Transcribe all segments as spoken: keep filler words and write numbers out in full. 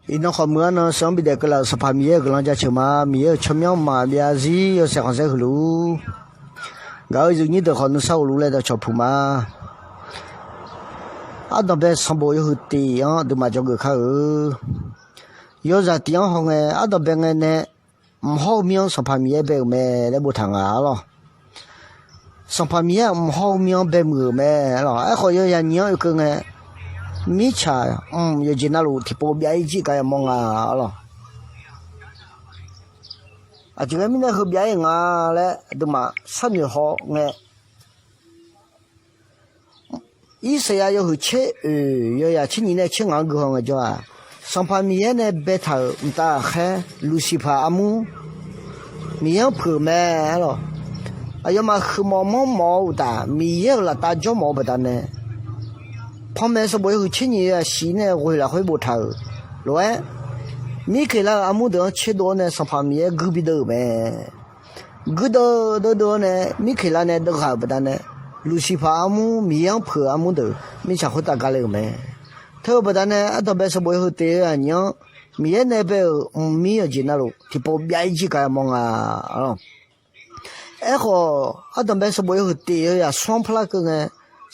Iqnan khawf muiq-ar nan sheuq-anr bidaef keuvlaf-euq Sanqpaq Miqyaer-euq guiqlanq jaceuq ma. Miqyaer-euq tsawrmyanr maqbyav zarzir yawshaef khanqsaer huiq luf-ur. Gaq-eu zeuqnyir deuq khawf nuisar ghofluf laer dawqcawq puq ma. Ardanqbae sanqbof yawhuiq tiq-anr aqduimaf dzawgeuf kar-eu. Yawzaq tiq-anr hawngae ardanqbae ngae nae mq hawr-eu mir-anr Sanqpaq Miqyaer bae-euq mae laer boftaq nga arlawr. Sanqpaq Miqyaer-aq mq hawr-eu mir-anr bae muiq-euq mae arlawr. Aerkhawf yawzaq nyiq-anr oekeuv ngae, mirtsaq mq yawqjeq navluf tiqpov byav-ir jir gar yamawr nga arlawr. Aqjeq ghae mirnae heu byav-ir nga laer aqduimaf sharnoeq haw ngae, Irsaqyar yawhuiq tser oeq yawzaq tser nyiq nae tser ngaq-anr guihaw ngaejawr-aq, Sanqpaq Miqyaer nae baetaq-euq mqtav ghaqkhaer Luqsiqpaq armur Miqyaer-anr puiq-euq mae arlawr. Aqyawfmaf huiqmawf manrmawf-eu uqtaf Miqyaer-euq laftav jawrmawf-eu baqdanae, panmaeq sanqbof yawhuiq tser nyiq yawzaq shif nae ghoeq lafkhoer boftaq-euq lof-aer, Mirkeqlav-euq armur deuq-anr tserdov-awr nae Sanqpaq Miqyaer guir bideuv-euq mae. Guirdeuv deuvdeuv-awr nae Mirkeqlav nae deuvghaq-euq baqdanae, Luqsiqpaq armur Miqyaer-anr puiq-eu armur deuq mirtsaq khoertav gale-euq mae. Teu-eu baqdanae ardanqbae sanqbof yawhuiq tiq yawzaq nyiq-anr Miqyaer nae bae-euq mqmir yawqjeq navluf tiqpov byav-ir jir gar yamawr nga arlawr. Aerkhawf ardanqbae sanqbof yawhuiq tiq yawzaq smr-anr parlar keuv ngae,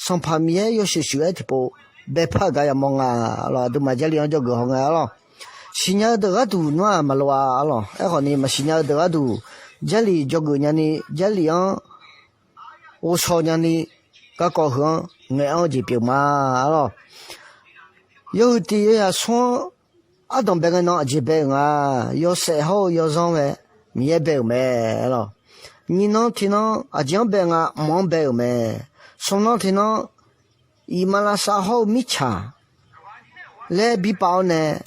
Sanqpaq Miqyaer yawshuif shuif-aer tiqpov baepar-euq gar yamawr nga arlawr. Aqduimaf Jarlif-anr dzawgeuf haw ngae arlawr. Siqnya-eu deuq gharduq nawr-aq maqloq-a arlawr. Aerkhawfni maqsiqnya-eu deuq gharduq Jarlif dzawgeuf nyani Jarlif-anr ghovshaw nyani garkawv heu-anr ngaeq-anr-eu jeq pyeuf ma arlawr. Yawhuiq tiq yawzaq smr-anr ardanqbae ngae nan aqjeq bae-euq nga. Yawshaef hawr-eu yawzanr ghae Miqyaer bae-euq mae arlawr. Nyiq nan tiq nan aqjeq-anr bae nga, mq-anr bae-euq mae. Smq nan tiq nan iqmalavshav hawr-eu mirtsaq laer bi pav-awr nae,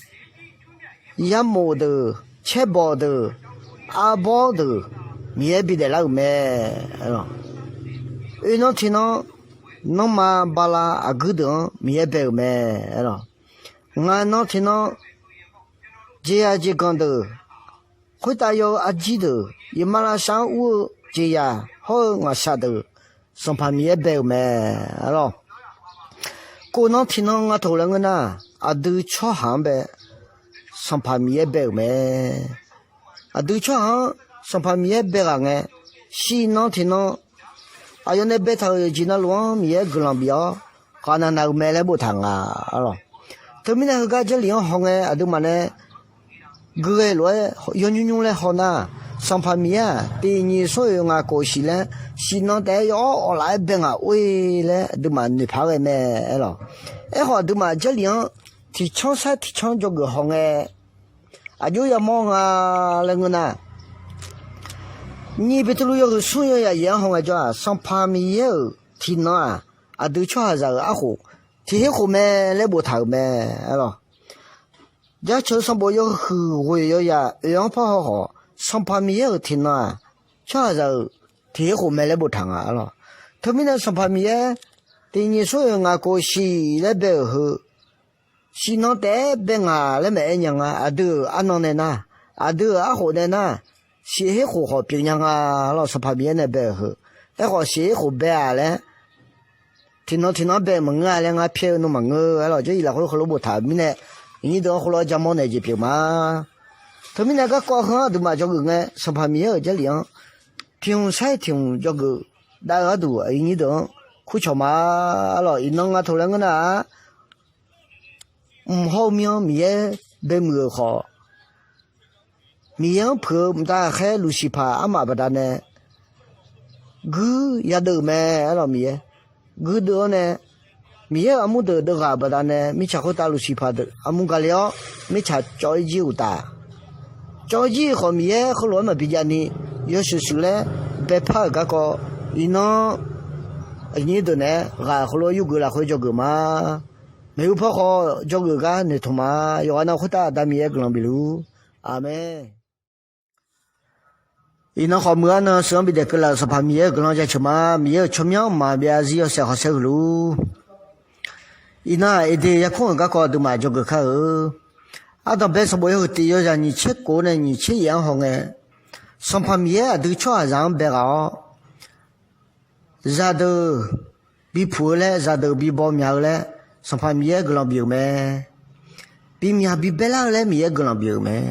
yamof deuq, caerbawq deuq, arbawr deuq Miqyaer bidaef lar-euq mae. Oe nan tiq nan nanrma bala aqguir deuq-anr Miqyaer bae-euq mae. Ngaq nan tiq nan jeqzaq jeqganq deuq, khoertav yaw-eu arjir deuq, iqmalavshav-anr ur-eu jeqzaq hawr-eu ngaqshaq deuq Sanqpaq Miqyaer bae-euq mae arlawr. Kov nan tiq nan nga taq laer ngeur nar, aqdui tsawrhaq-anr bae Sanqpaq Miqyaer bae-euq mae. Aqdui tsawrhaq-anr Sanqpaq Miqyaer bae ghaq ngae, shif nan tiq nan aqyawf nae baetaq-euq yawqjeq navluf-anr Miqyaer guiqlanq bif-awr ghaqnav nav-eu mae laer boftaq nga arlawr. Teumirnae heugar Jarlif-anr haw ngae aqduimaf nae gui ghae lof-aer yawnymr nymr laer haw nar, Sanqpaq Miqyaer-aq tiq nyiq smr oeq ngaq kof shif laer shif nan taef-aer yaw-awr awqlaf-aer bae ngaq or-e laer aqduimaf noeqpaq ghae mae arlawr. Aerkhawf aqduimaf Jarlif-anr tiqcanr sair tiqcanr dzawgeuf haw ngae, aqjox yamawr nga laer ngeur nar, nyiq Beqtuvluv yawhuiq smr yawzaq yaeq-anr haw ngaejawr-aq, Sanqpaq Miqyaer-euq tiqnan-aq, aqdui tsawrhaqzaq-euq arkhof tiq her khof mae laer boftaq-euq mae arlawr. Jaceuq sanqbof yawhuiq ghoeq yawzaq oeq-anr parhaw khawf, Sanqpaq Miqyaer-euq tiqnan-aq, tsawrhaqzaq-euq tiq her khof mae laer boftaq nga arlawr. Teumirnae Sanqpaq Miqyaer tiq nyiq smr oeq ngaq kof shif laer bae-euq heu, shif nan taef-aer bae ngaq laer maqaer nya nga. Aqdui-euq arnan nae nar, aqdui-euq arkhof nae nar, shif her khof khawf pyeuf nya nga arlawr. Sanqpaq Miqyaer nae bae-euq heu, aerkhawf shif her khof bae-aq laer tiqnan tiqnan bae-euq maqngeur-a laer ngar pyaer-eu nar maqngeur arlawr. Jarlif lafkhoer heulof boftaq-euq mirnae, iqnyir deuq-anr khoerlof-aer jamawr naeq jeq pyeuf ma. Teumirnae garkawv heu-anr aqduimaf dzawgeuf ngae, Sanqpaq Miqyaer-euq Jarlif-anr tiq hmq sair tiq hmq dzawgeuf dav-eu gharduq iqnyir deuq-anr kurcawq ma arlawr. Iqnan nga taq laer ngeur nar-aq, mq hawr-eu mir-anr Miqyaer bae muiq-euq khawf, Miqyaer-anr puiq-eu mqtav ghaqkhaer Luqsiqpaq armaf baqdanae guir yadeuv-euq mae arlawr. Miqyaer guirdeuv-awr nae, Miqyaer-euq armur deuq deuvghaq-euq baqdanae mirtsaq khoertav Luqsiqpaq deuq armur gale-awr, mirtsaq cawv-ir jir uqtaf, cawv-ir jir-eu khawf Miqyaer heulof-aer maqbi javni yawshuif shuif laer baepar-euq garkawv, iqnan iqnyir deuq naeq-aer ghaq heulof-aer yurgeuf lafkhoer dzawgeuf ma. Maeqhu paw khawf dzawgeuf gar noeqtmq ma. Yawqghaq nav khoertav Aqda Miqyaer guiqlanq bifluf-ur. Aqmeq. Iqnan khawf meuq-ar nan sheuq-anr bidaef keuvlaf-euq Sanqpaq Miqyaer-euq guiqlanq jaceuq ma. Miqyaer-euq tsawrmyanr maqbyav zarzir yawshaef khanqsaer huiqluf-ur. Iqnan-aq Eqdeq yarkmr-euq garkawv aqduimaf dzawgeuf kar-eu. Ardanqbae sanqbof yawhuiq tiq yawzaq nyiq tser kof nae nyiq tser yaef-anr hawngae, Sanqpaq Miqyaer aqdui tsawrhaqzaq-anr bae ghaq-awr, zaqdeuq bipuq-eu laer, zaqdeuq bibaw myaq-eu laer, Sanqpaq Miqyaer guiqlanq bif-euq mae. Bimyaq bibaelar-eu laer Miqyaer guiqlanq bif-euq mae.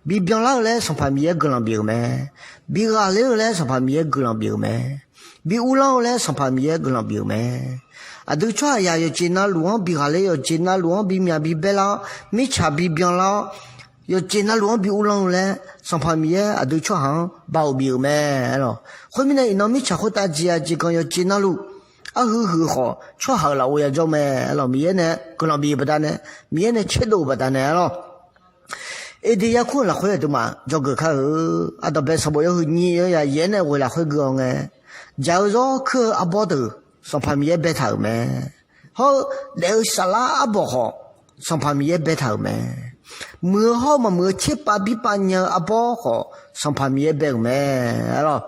Bibyanlar-eu laer Sanqpaq Miqyaer guiqlanq bif-euq mae. Bighaqler-eu laer Sanqpaq Miqyaer guiqlanq bif-euq mae. Bi uvlanr-eu laer Sanqpaq Miqyaer guiqlanq bif-euq mae. Aqdui tsawrhaqzaq yawqjeq navluf-anr bighaqler, yawqjeq navluf-anr bimyaq bibaelar-awr, mirtsaq bibyanlar-awr, yawqjeq navluf-anr bi uvlanr-eu laer Sanqpaq Miqyaer aqdui tsawrhaq-anr baoq bif-euq mae, aerlawq. Khoermirnae iqnan mirtsaq khoertav jeqzaq jeqganq yawqjeq navluf arhuiq huiq-eu khawf, tsawrhaq-euq lafov yajawr mae, aerlawq. Miqyaer nae guiqlanq bif-eu baqdanae, Miqyaer nae tserdov-euq baqdanae, aerlawq. Eqdeq yarkmr-euq lafkhoer aqduimaf dzawgeuf kar-eu. Ardanqbae sanqbof yawhuiq nyiq yawyaq yaef-aer nae ghoeq lafkhoer gui-awr ngae, jaq-eu zawr kuir-eu arbawr deuq Sanqpaq Miqyaer baetaq-euq mae. Hawr-eu daef-eu saflar arbawq khawf, Sanqpaq Miqyaer baetaq-euq mae. Muiq-eu hawr-eu maqmuiq-eu tserpav birpav nya-eu arbawr khawf, Sanqpaq Miqyaer bae-euq mae, aerlawq.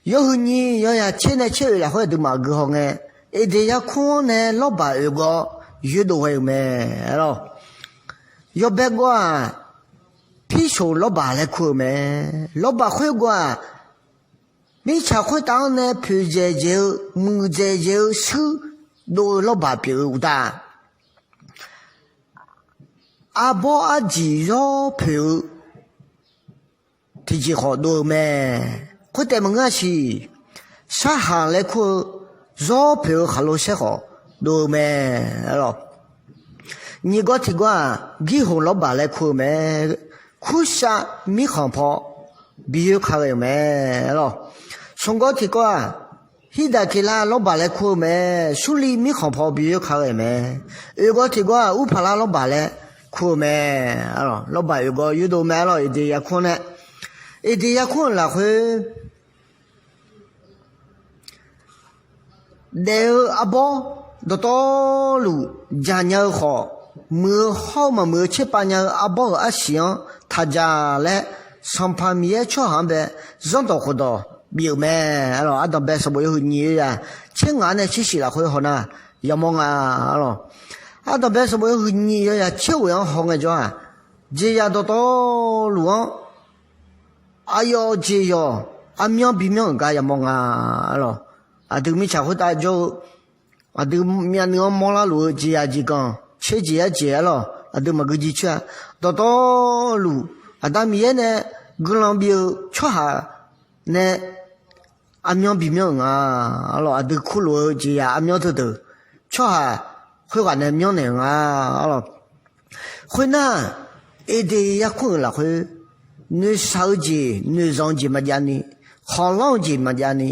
Yawhuiq nyiq yawyaq tser nae tser oeq lafkhoer aqduimaf gui haw ngae, Eqdeq yarkmr-anr nae lawrbaq oeq gawv yoerdov ghae-euq mae, aerlawq. Yawbae gawv-aq, pirsoq lawrbaq laer kur-eu mae. Lawrbaq khoergawv-aq, mirtsaq khoertav-anr nae poeqdzaeq dzaeq-eu, muiqdzaeq dzaeq-eu shuir dov-eu lawrbaq pyeuf-eu uqtaf, arbawr arjeq zawr poeq-eu tiqjeq khawf dov-eu mae. Khoertaef maqngeur-a siq, sarhaq laer kur-eu zawr poeq-eu khaqlo saer khawf dov-eu mae, aerlawq. Nyiq gawv tiqgawv-aq, Girhoq lawrbaq laer kur-eu mae. Kurshav mirkhanq paw bi yoer ka ghae-euq mae, aerlawq. Smq gawv tiqgawv-aq, Hirdaeqkeqlar lawrbaq laer kur-eu mae. Surli mirkhanq paw bi yoer ka ghae-euq mae. Oeq gawv tiqgawv-aq, Urpaqlar lawrbaq laer kur-eu mae, aerlawq. Lawrbaq oeq gawv yoerdov mae, aerlawq. Eqdeq yarkmr nae, Eqdeq yarkmr-euq lafkhoer daef-eu arbawr dawqtawvluf jaq nya-eu khawf, muiq-eu hawr-eu maqmuiq-eu tserpav nya-eu arbawr-euq arsiq-anr taq jaq laer, Sanqpaq Miqyaer tsawrhaq-anr bae zanrdawq khofdawq bif-euq mae, aerlawq. Ardanqbae sanqbof yawhuiq nyiq yawyaq tser ngaq-anr nae tser shif lafkhoer haw nar, yamawr nga, aerlawq. Ardanqbae sanqbof yawhuiq nyiq yawyaq tser ghoeq-anr haw ngaejawr-aq, jeqzaq dawqtawvluf-anr aqyawf jeq yawq aqmyan bimyanr-euq gar yamawr nga, aerlawq. Aqdui mirtsaq khoertav jawr-eu, aqdui myavnuiv-anr mawrlar luf-eu jeqzaq jeqganq tser jeq yar jeq, aerlawq. Aqdui maqgui jircoer-a. Dawqtawvluf Aqda Miqyaer nae guiqlanq bif-eu tsawrhaq nae aqmyan bimyanr-euq nga, aerlawq. Aqdui kurlof-eu jeqzaq aqmyan teudeuq tsawrhaq khoerghaq nae myanrnaeq-euq nga, aerlawq. Khoernar, Eqdeq yarkmr-euq lafkhoer, noeqshaq-eu jeq noeqzanq-eu jeq maqjav ni, khanqlanr-eu jeq maqjav ni,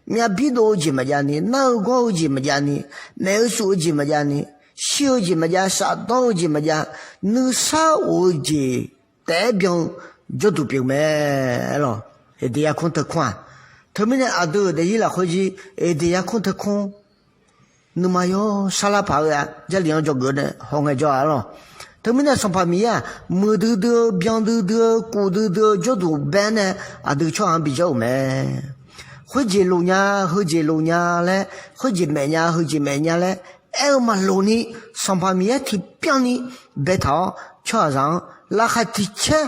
myavbir dov-eu jeq maqjav ni, nar-eu gawr-eu jeq maqjav ni, maef-eu suf-eu jeq maqjav ni, shir-eu jeq maqjav, shafdawr-eu jeq maqjav, nuisar of-eu jeq taef-aer byan-eu jawrduq pyeuf mae, aerlawq. Eqdeq yarkmr teukmr-aq, teumirnae aqdui-euq daefzir lafkhoer jir Eqdeq yarkmr teukmr nuima yawsar lar paq-eu-a, Jarlif-anr dzawgeuf nae haw ngaejawr-a, aerlawq. Teumirnae Sanqpaq Miqyaer-aq, muiqdui dui-eu, byandui dui-eu, kufdui dui-eu jawrduq bae-awr nae aqdui tsawrhaq-anr bijawr-euq mae. Khoerjeq loq nya, heujeq loq nya laer, khoerjeq maef nya, heujeq maef nya laer aer-eu maqloq ni, Sanqpaq Miqyaer tiqbyan ni baetaq-awr, tsawrhaqzaq-anr laqkhaq tiq caer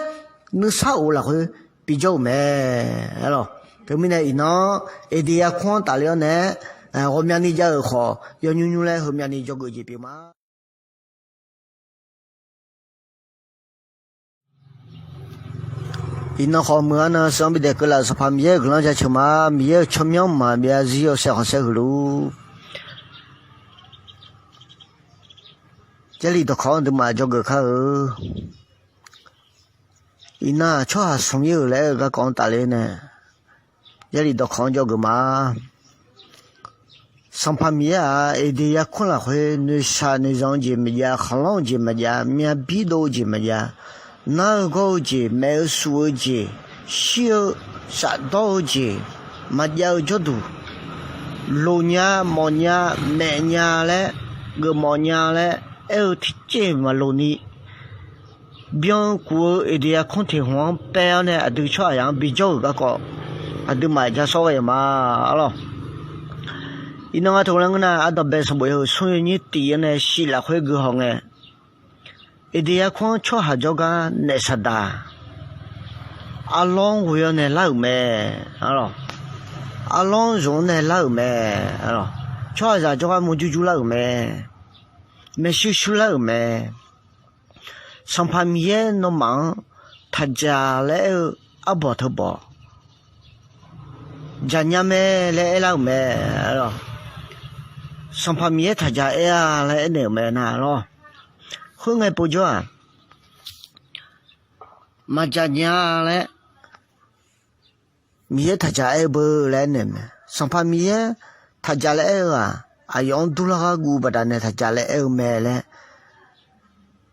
nuisar of-eu lafkhoer bijawr-euq mae, aerlawq. Teumirnae iqnan-anr Eqdeq yarkmr-anr tafler-awr nae, ghawqmyani jav-euq khawf yawnymr nymr laer heumyani dzawgeuf jeq pyeuf ma. Iqnan khawf meuq-anr nan seuq-anr bidaef keuvlaf-euq Sanqpaq Miqyaer-euq guiqlanq jaceuq ma. Miqyaer-euq tsawrmyanr maqbyav zir yawshaef khanqsaer huiq luf-ur. Jarlif dawqkawq-anr aqduimaf dzawgeuf kar-eu. Iqnan-aq tsawrhaq smq ir-euq laer aer-eu garkawv-anr tafler nae, Jarlif dawqkawq-anr dzawgeuf ma. Sanqpaq Miqyaer-aq, Eqdeq yarkmr lafkhoer noeqshaq noeqzanq-eu jeq maqjav, khanqlanr-eu jeq maqjav, myavbir dov-eu jeq maqjav, nar-eu gawr-eu jeq, maef-eu suf-eu jeq, shir-eu shafdawr-eu jeq maqjav-eu jawrduq, loq nya, mawf nya, maef nya laer, geufmawf nya laer aer-eu tiqcaev maqloq ni, byan kuf-eu Eqdeq yarkmr teq hmq-anr paev-awr nae aqdui tsawrhaqzaq-anr bijawr-euq garkawv, aqduimaf ja sawr ghae-euq ma, arlawr. Iqnan nga taq laer ngeur nar, ardanqbae sanqbof yawhuiq smr yawnyir tiq-awr nae shif lafkhoer gui haw ngae, Eqdeq yarkmr-anr tsawrhaq jawrgar naef Saqdaq, arlawr-anr ghoe-awr nae lar-euq mae, arlawr. Arlawr-anr zmq-anr nae lar-euq mae, arlawr. Tsawrhaqzaq jawrgar murjur jur lar-euq mae, maershuir shuir lar-euq mae. Sanqpaq Miqyaer nawmaf-anr taqdzaq laer aer-eu arbawq teu bawq, dzaqnya mae laer aerlar-euq mae. Arlawq, Sanqpaq Miqyaer taqdzaq aer-a laer aernaeq-euq mae nar lawr. Khoerngae povjawr-aq, maqdzaq nya laer Miqyaer taqdzaq aer-eu beu laer aernaeq mae. Sanqpaq Miqyaer taqdzaq laer aer-eu-aq, aqyawf-anr durlar ghaq guv baqdanae taqdzaq laer aer-eu mae laer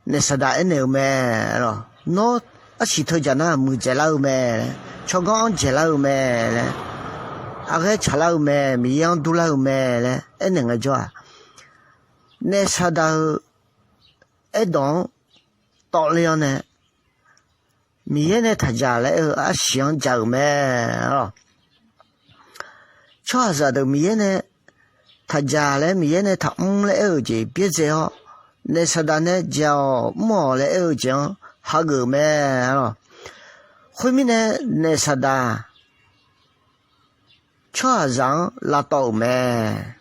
naef Saqdaq aernaeq-eu mae. Arlawq, nawr arsiq teudzaq nar muiqdzaeq lar-eu mae laer, tsawrganr-anr dzaeqlar-eu mae laer, arghaer tsaqlar-eu mae, Miqyaer-anr durlar-eu mae laer aernaeq ngaejawr-aq, naef Saqdaq-euq aerdawq-anr tawvle-awr nae, Miqyaer nae taqdzaq laer aer-eu arsiq-anr dzaq-euq mae. Arlawq, tsawrhaqzaq deuq Miqyaer nae taqdzaq laer, Miqyaer nae taqmr laer aer-euq jeq byaerdzae-awr, naef Saqdaq nae dzaq-awq mr-awq laer aer-eu jeq-anr hageuf-euq mae. Arlawq, khoermirnae naef Saqdaq tsawrhaqzaq-anr lavtawv-euq mae.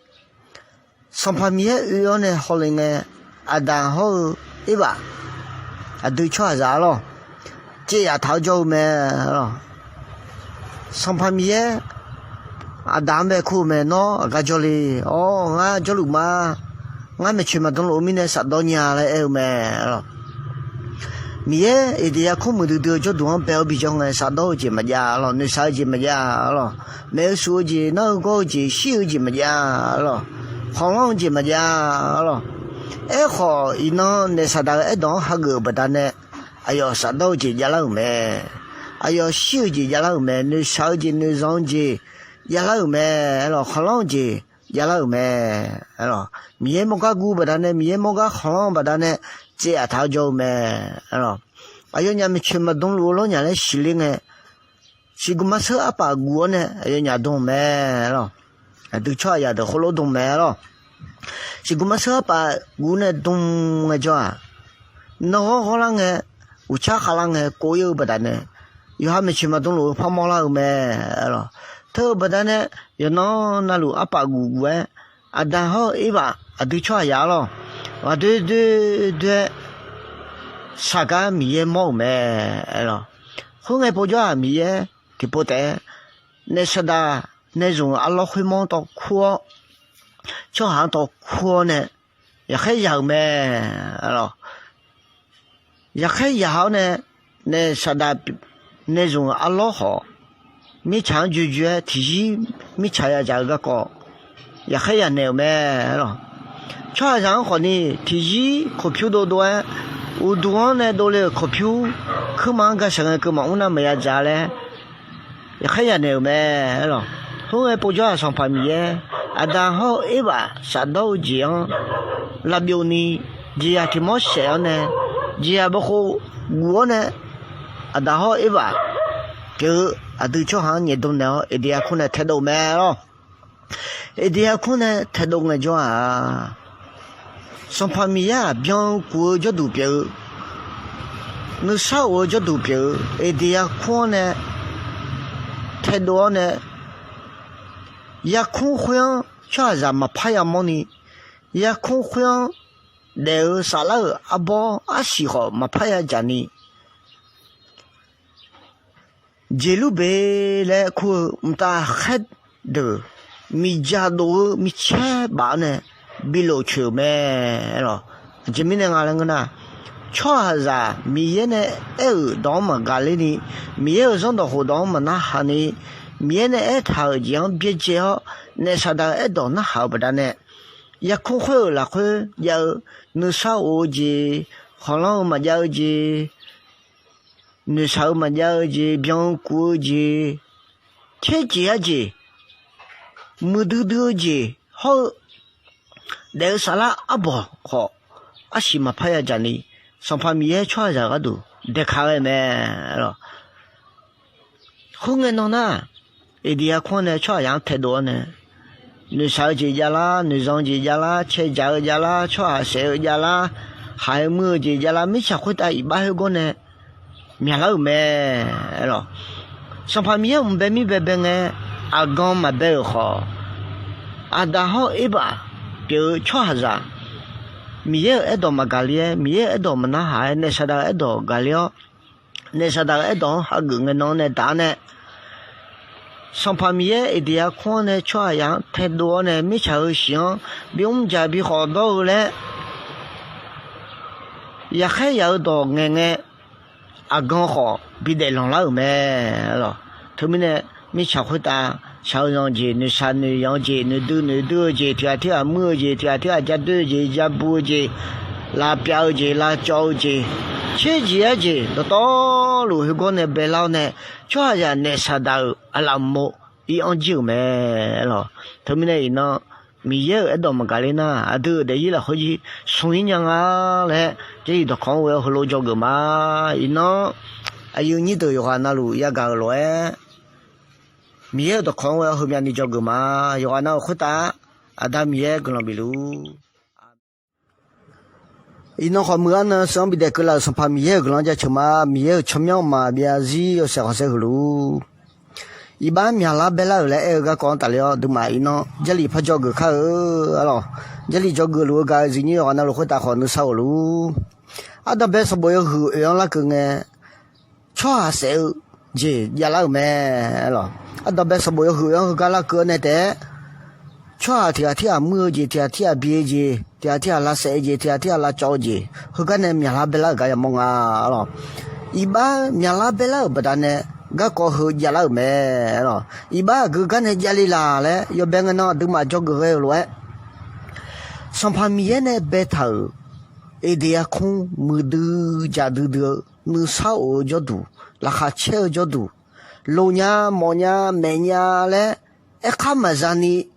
Sanqpaq Miqyaer oe-awr nae hawle ngae, Aqdaq hawr-eu Erbaf aqdui tsawrhaqzaq arlawq, caev yaf taq-awr jawr-eu mae. Arlawq, Sanqpaq Miqyaer Aqdaq-anr bae kur-eu mae, nawr aqgar jawrle, awr ngar jawrluf ma, ngar maeqtsoeq maqdan luf-eu mirnae shafdawr nya laer aer-eu mae. Arlawq, Miqyaer Eqdeq yarkmr muiqdui dui-eu jawrduq-anr bae-awr bijawr ngae, shafdawr-eu jeq maqjav arlawq, noeqshaq-eu jeq maqjav arlawq, maeq-eu shuf-eu jeq, nar-eu gawr-eu jeq, shir-eu jeq maqjav arlawq, khanqlanr-eu jeq maqjav arlawq. Aerkhawf, iqnan naef Saqdaq-euq aerdawq-anr hageuf-euq baqdanae, aqyawf shafdawr-eu jeq javlar-euq mae. Aqyawf shir-eu jeq javlar-euq mae. Noeqshaq-eu jeq, noeqzanq-eu jeq javlar-euq mae. Arlawq, khanqlanr-eu jeq javlar-euq mae. Arlawq, Miqyaer mawrgar guv baqdanae, Miqyaer mawrgar khanqlanr-eu baqdanae, caev yaf taq-awr jawr-eu mae. Arlawq, aqyawfnyaf maeqtsoeq maqdan luf-eu lawrnyaf laer siqler ngae, siqguq marseur arpaf guv-awr nae aqyawfnyaf dm-eu mae. Arlawq, aqdui tsawrhaqzaq deuq khoerlof dm mae. Arlawq, siqguq marseur arpaf guv nae dm ngaejawr-aq, nanghawr ghawrlar ngae, uqtsar khavlar ngae, kov ir-eu baqdanae, yawqha maeqtsoeq maqdan luf-eu parmawr lar-eu mae. Arlawq, teu-eu baqdanae, yawqnan navluf arpaf guq guv-aer, Aqdaq hawr-eu Erbaf aqdui tsawrhaqzaq arlawq, ghaqdoer doer doer-aer saqgar Miqyaer mawr-euq mae. Arlawq, khoerngae povjawr-aq, Miqyaer tiqpov taef-aer naef Saqdaq nae zmq-euq arlawr khoermawr tawv kur-awr, tsawrhaq-anr tawv kur-awr nae, yaqkhaer yaq-euq mae. Arlawq, yaqkhaer yaq-awr nae, naef Saqdaq nae zmq-euq arlawr khawf, mirtsaq-anr joe joe-aer tiqzir mirtsaq yadzaq-eu garkawv yaqkhaer yaq naeq-euq mae. Arlawq, tsawrhaqzaq-anr khawfni tiqzir koqpyur dovdov-aer, uqduq-anr nae dovle-euq koqpyur, keurma-anr ga shaq ngae keuvma mr nar maqya dzaq laer yaqkhaer yaq naeq-euq mae. Arlawq, khoerngae povjawr-aq, Sanqpaq Miqyaer Aqdaq hawr-eu Erbaf shafdawr-eu jeq-anr lavbyov ni, jeqzaq tiq mawr saef-awr nae, jeqzaq bawkhov guv-awr nae, Aqdaq hawr-eu Erbaf pyeuf-eu aqdui tsawrhaq-anr nyaef dm naeq-awr Eqdeq yarkmr nae taedov mae. Arlawq, Eqdeq yarkmr nae taedov ngaejawr-aq, Sanqpaq Miqyaer-aq byan-eu kuq-eu jawrduq pyeuf-eu, nuisar of-eu jawrduq pyeuf-eu, Eqdeq yarkmr-anr nae taedov-awr nae, yarkmr khoer-anr tsawrhaqzaq maqpar yamawrni, yarkmr khoer-anr daef-eu saflar-euq arbawr arsiq khawf maqpar yadzaq ni, Jeqlurbe laer kur-eu mqtav khaer deuq miqdzaq dof-eu micaer baf-awr nae bi lof coeq-euq mae. Arlawq, aqjeq mirnae nga laer ngeur nar, tsawrhaqzaq Miqyaer nae aer-euq dawq-anr maqgaq ler ni, Miqyaer-euq zanrdawq khofdawq-anr maqnarhaq ni, Miqyaer nae aertaq-euq jeq-anr byaerdzae-awr, naef Saqdaq-euq aerdawq narhaq-euq baqdanae, yarkmr khoer-euq lafkhoer jav-eu, nuisar of-eu jeq, khanqlanr-eu maqjav-eu jeq, noeqshaq-eu maqjav-eu jeq, byan-eu kuv-eu jeq, tserjeq-a jeq, muiqdui dui-eu jeq hawr-eu, daef-eu saflar arbawq khawf, arsiq maqpar yadzaq ni, Sanqpaq Miqyaer tsawrhaqzaq gharduq daeqkaq ghae mae. Arlawq, khoerngae nan nar, Eqdeq yarkmr nae tsawrhaqzaq-anr taedov-awr nae, noeqshaq-eu jeq javlar, noeqzanq-eu jeq javlar, caedzaq-eu javlar, tsawrhaq saef-eu javlar, haiq-eu muir-eu jeq javlar, mirtsaq khoertav iqbax khoergawr nae myaqlar-euq mae. Arlawq, Sanqpaq Miqyaer mq bae mir baebae ngae, aqgan maqbae-euq khawf, Aqdaq hawr Erbaq pyeuf-eu tsawrhaqzaq Miqyaer-euq aerdawq maqgaq le-aer, Miqyaer-euq aerdawq maqnarhaq-aer, naef Saqdaq-euq aerdawq gaq le-awr, naef Saqdaq-euq aerdanq-anr hageuf ngae nan-anr nae daq-awr nae, Sanqpaq Miqyaer Eqdeq yarkmr-anr nae tsawrhaqzaq-anr taedov-awr nae, mirtsaq-euq shiq-anr bimr dzaq bikhawf dawr-eu laer, yaqkhaer yaq-eu dawq ngaeq ngae, aqgan khawf bidaef lanqlar-euq mae. Teumirnae, mirtsaq khoertav shaq-eu zanq jeq, noeqshaq noeqyanq-eu jeq, noeqdui noeqdui-eu jeq, tiq ghaq tirghaq muir-eu jeq, tiq ghaq tirghaq ja doer-eu jeq, ja bu-eu jeq, lavpyav-eu jeq, lavcawv-eu jeq, tserjeq arjeq dawqtawvluf khoergawr nae baelar-awr nae, tsawrhaqzaq naef Saqdaq-euq aqlaf uqmov ir-anr jir-euq mae. Teumirnae iqnan, Miqyaer-euq aerdawq maqgaq ler nar, aqdui-euq daefzir lafkhoer jir smq ir nya nga laer, Jarlif dawqkawq-anr ghoe-awr heulof dzawgeuf ma. Iqnan, aqyuif nyir deuq yawqghaq navluf yagaq-euq lof-aer, Miqyaer-euq dawqkawq-anr ghoe-awr heumyav ni dzawgeuf ma. Yawqghaq nav-euq khoertav, Aqda Miqyaer guiqlanq bifluf-ur. Iqnan khawf, muiq-anr nan seuq-anr bidaef keuvlaf-euq Sanqpaq Miqyaer-euq guiqlanq-anr jaceuq ma. Miqyaer-euq tsawrmyanr maqbyav zir yawshaef khanqsaer huiq luf-ur. Iqbax myaqlar baerlar-euq laer aer-eu garkawv-anr tafler-awr, aqduimaf iqnan Jarlif par dzawgeuf kar-eu, arlawq. Jarlif dzawgeuf luf-eu gaq-eu zifnyir yawqghaq navluf khoertav khawf nuisar-euq luf-ur. Ardanqbae sanqbof yawhuiq oe-anr larkeuv ngae, tsawrhaq saef-eu jeq javlar-euq mae, arlawq. Ardanqbae sanqbof yawhuiq oe-anr heugar larkeuv-awr nae taef-aer, tsawrhaq tiq ghaq tirghaq muir-eu jeq, tiq ghaq tirghaq bi-eu jeq, tiq ghaq tirghaq lavsaef-eu jeq, tiq ghaq tirghaq lavcawv-eu jeq, heugar nae myaqlar baerlar-euq gar yamawr nga, arlawq. Iqbax myaqlar baerlar-euq baqdanae, garkawv heu javlar-euq mae, arlawq. Iqbax aqgeu gar nae javle laq laer yawbae ngae nan aqduimaf dzawgeuf ghae-euq lof-aer, Sanqpaq Miqyaer nae baetaq-euq Eqdeq yarkmr muiqdui jaqdui dui-eu, nuisar of-eu jawrduq, laqkhaq caer-eu jawrduq, loq nya, mawf nya, maeq nya laer aerkhar maqza ni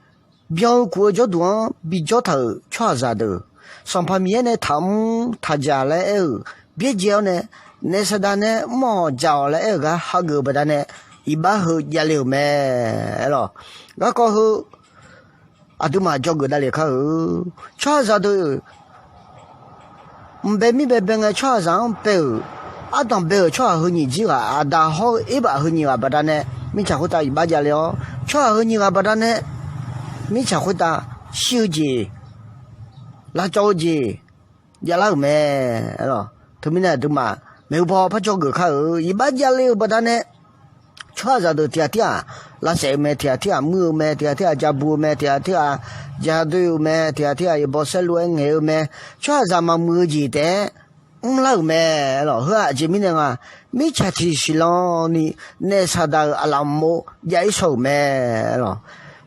byan-eu kuf-eu jawrduq-anr bijawr taq-euq tsawrhaqzaq deuq, Sanqpaq Miqyaer nae taqmr taqdzaq laer aer-euq byaerdzae-awr nae, naef Saqdaq nae mr-awq dzaq-awq laer aer-euq gar hageuf-eu baqdanae, iqbax heu javle-euq mae, arlawq. Garkawv heu aqduimaf dzawgeuf davle kar-eu tsawrhaqzaq deuq, mqbae mirbae bae ngae tsawrhaqzaq-anr bae-euq, ardanq bae-euq tsawrhaq heu nyiq jir ghaq, Aqda hawr-eu Erbaf heu nyiq ghaq baqdanae, mirtsaq khoertav iqbax javle-awr, tsawrhaq heu nyiq ghaq baqdanae, mirtsaq khoertav shir-eu jeq, lavcawv-eu jeq javlar-euq mae, arlawq. Teumirnae aqduimaf maeqhu paw par dzawgeuf kar-eu iqbax javle-euq baqdanae, tsawrhaqzaq deuq tiq ghaq tirghaq lavsaef-eu mae, tiq ghaq tirghaq muir-eu mae, tiq ghaq tirghaq ja bu-eu mae, tiq ghaq tirghaq ja doer-eu mae, tiq ghaq tirghaq yaeqbawq saerlu-aer ngaeq-eu mae, tsawrhaqzaq maqmuiq-eu jeq taef-aer mrlar-euq mae, arlawq. Heu aqjeq mirnae nga, mirtsaq tiq siqlan ni naef Saqdaq-euq aqlaf uqmov jav-ir shaw-euq mae, arlawq.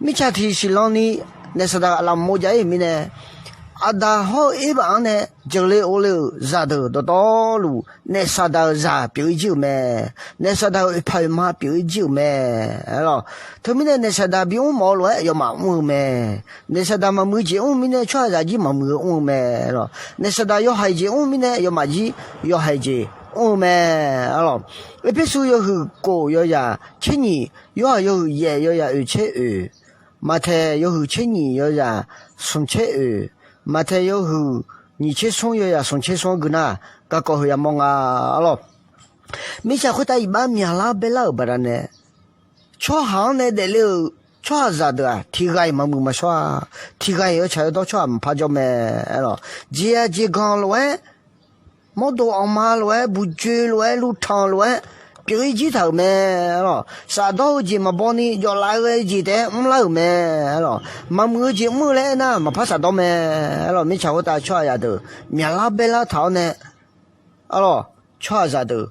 Mirtsaq tiq siqlan ni naef Saqdaq-euq aqlaf uqmov jav-ir-euq mirnae, Aqda hawr-eu Erbaf-anr nae jeuqle ovle-euq zaqdeuq dawqtawvluf naef Saqdaq-euq zaq pyeuf-ir jir-euq mae. Naef Saqdaq-euq oeqpaq oeqma pyeuf-ir jir-euq mae, arlawq. Teumirnae naef Saqdaq bimr mawf-eu lof-aer yawmaf mr-eu mae. Naef Saqdaq maqmuiq jeq mr-eu mirnae tsawrhaqzaq jir maqmuiq-eu mr-eu mae, arlawq. Naef Saqdaq yawhaiq jeq mr-eu mirnae yawmaf jir yawhaiq jeq mr-eu mae, arlawq. Erpersu yawhuiq kof yawzaq tser nyiq, Yorhaq yawhuiq yaef yawzaq oeq tser oeq, Maqtaeq yawhuiq tser nyiq yawzaq smq tser oeq, Maqtaeq yawhuiq nyiq tser smr yawzaq smq tser smr-anr gui nar, garkawv heu yamawr nga, arlawq. Mirtsaq khoertav iqbax myaqlar baerlar-euq baqdanae, tsawrhaq-anr nae daefle-euq tsawrhaqzaq deuq-aq, tiq ghaq-iq maqmuiq maqshawr-a. Tiq ghaq-iq yawtsaq yawdawr tsawrhaq maqpar jawr mae, arlawq. Jeq-aq jeq ganq lof-aer, mawrdo anqma lof-aer, buqjoe lof-aer, luvtanq lof-aer pyeuf-ir jir taq-euq mae, arlawq. Shafdawr-eu jeq maqbaw ni jawflaf ghae-eu jeq taef-aer mrlar-euq mae, arlawq. Maqmuiq-eu jeq mr-eu laer aernar, maqpar shafdawr mae, arlawq. Mirtsaq khoertav tsawrhaqzaq deuq myaqlar baerlar taq-awr nae, arlawq, tsawrhaqzaq deuq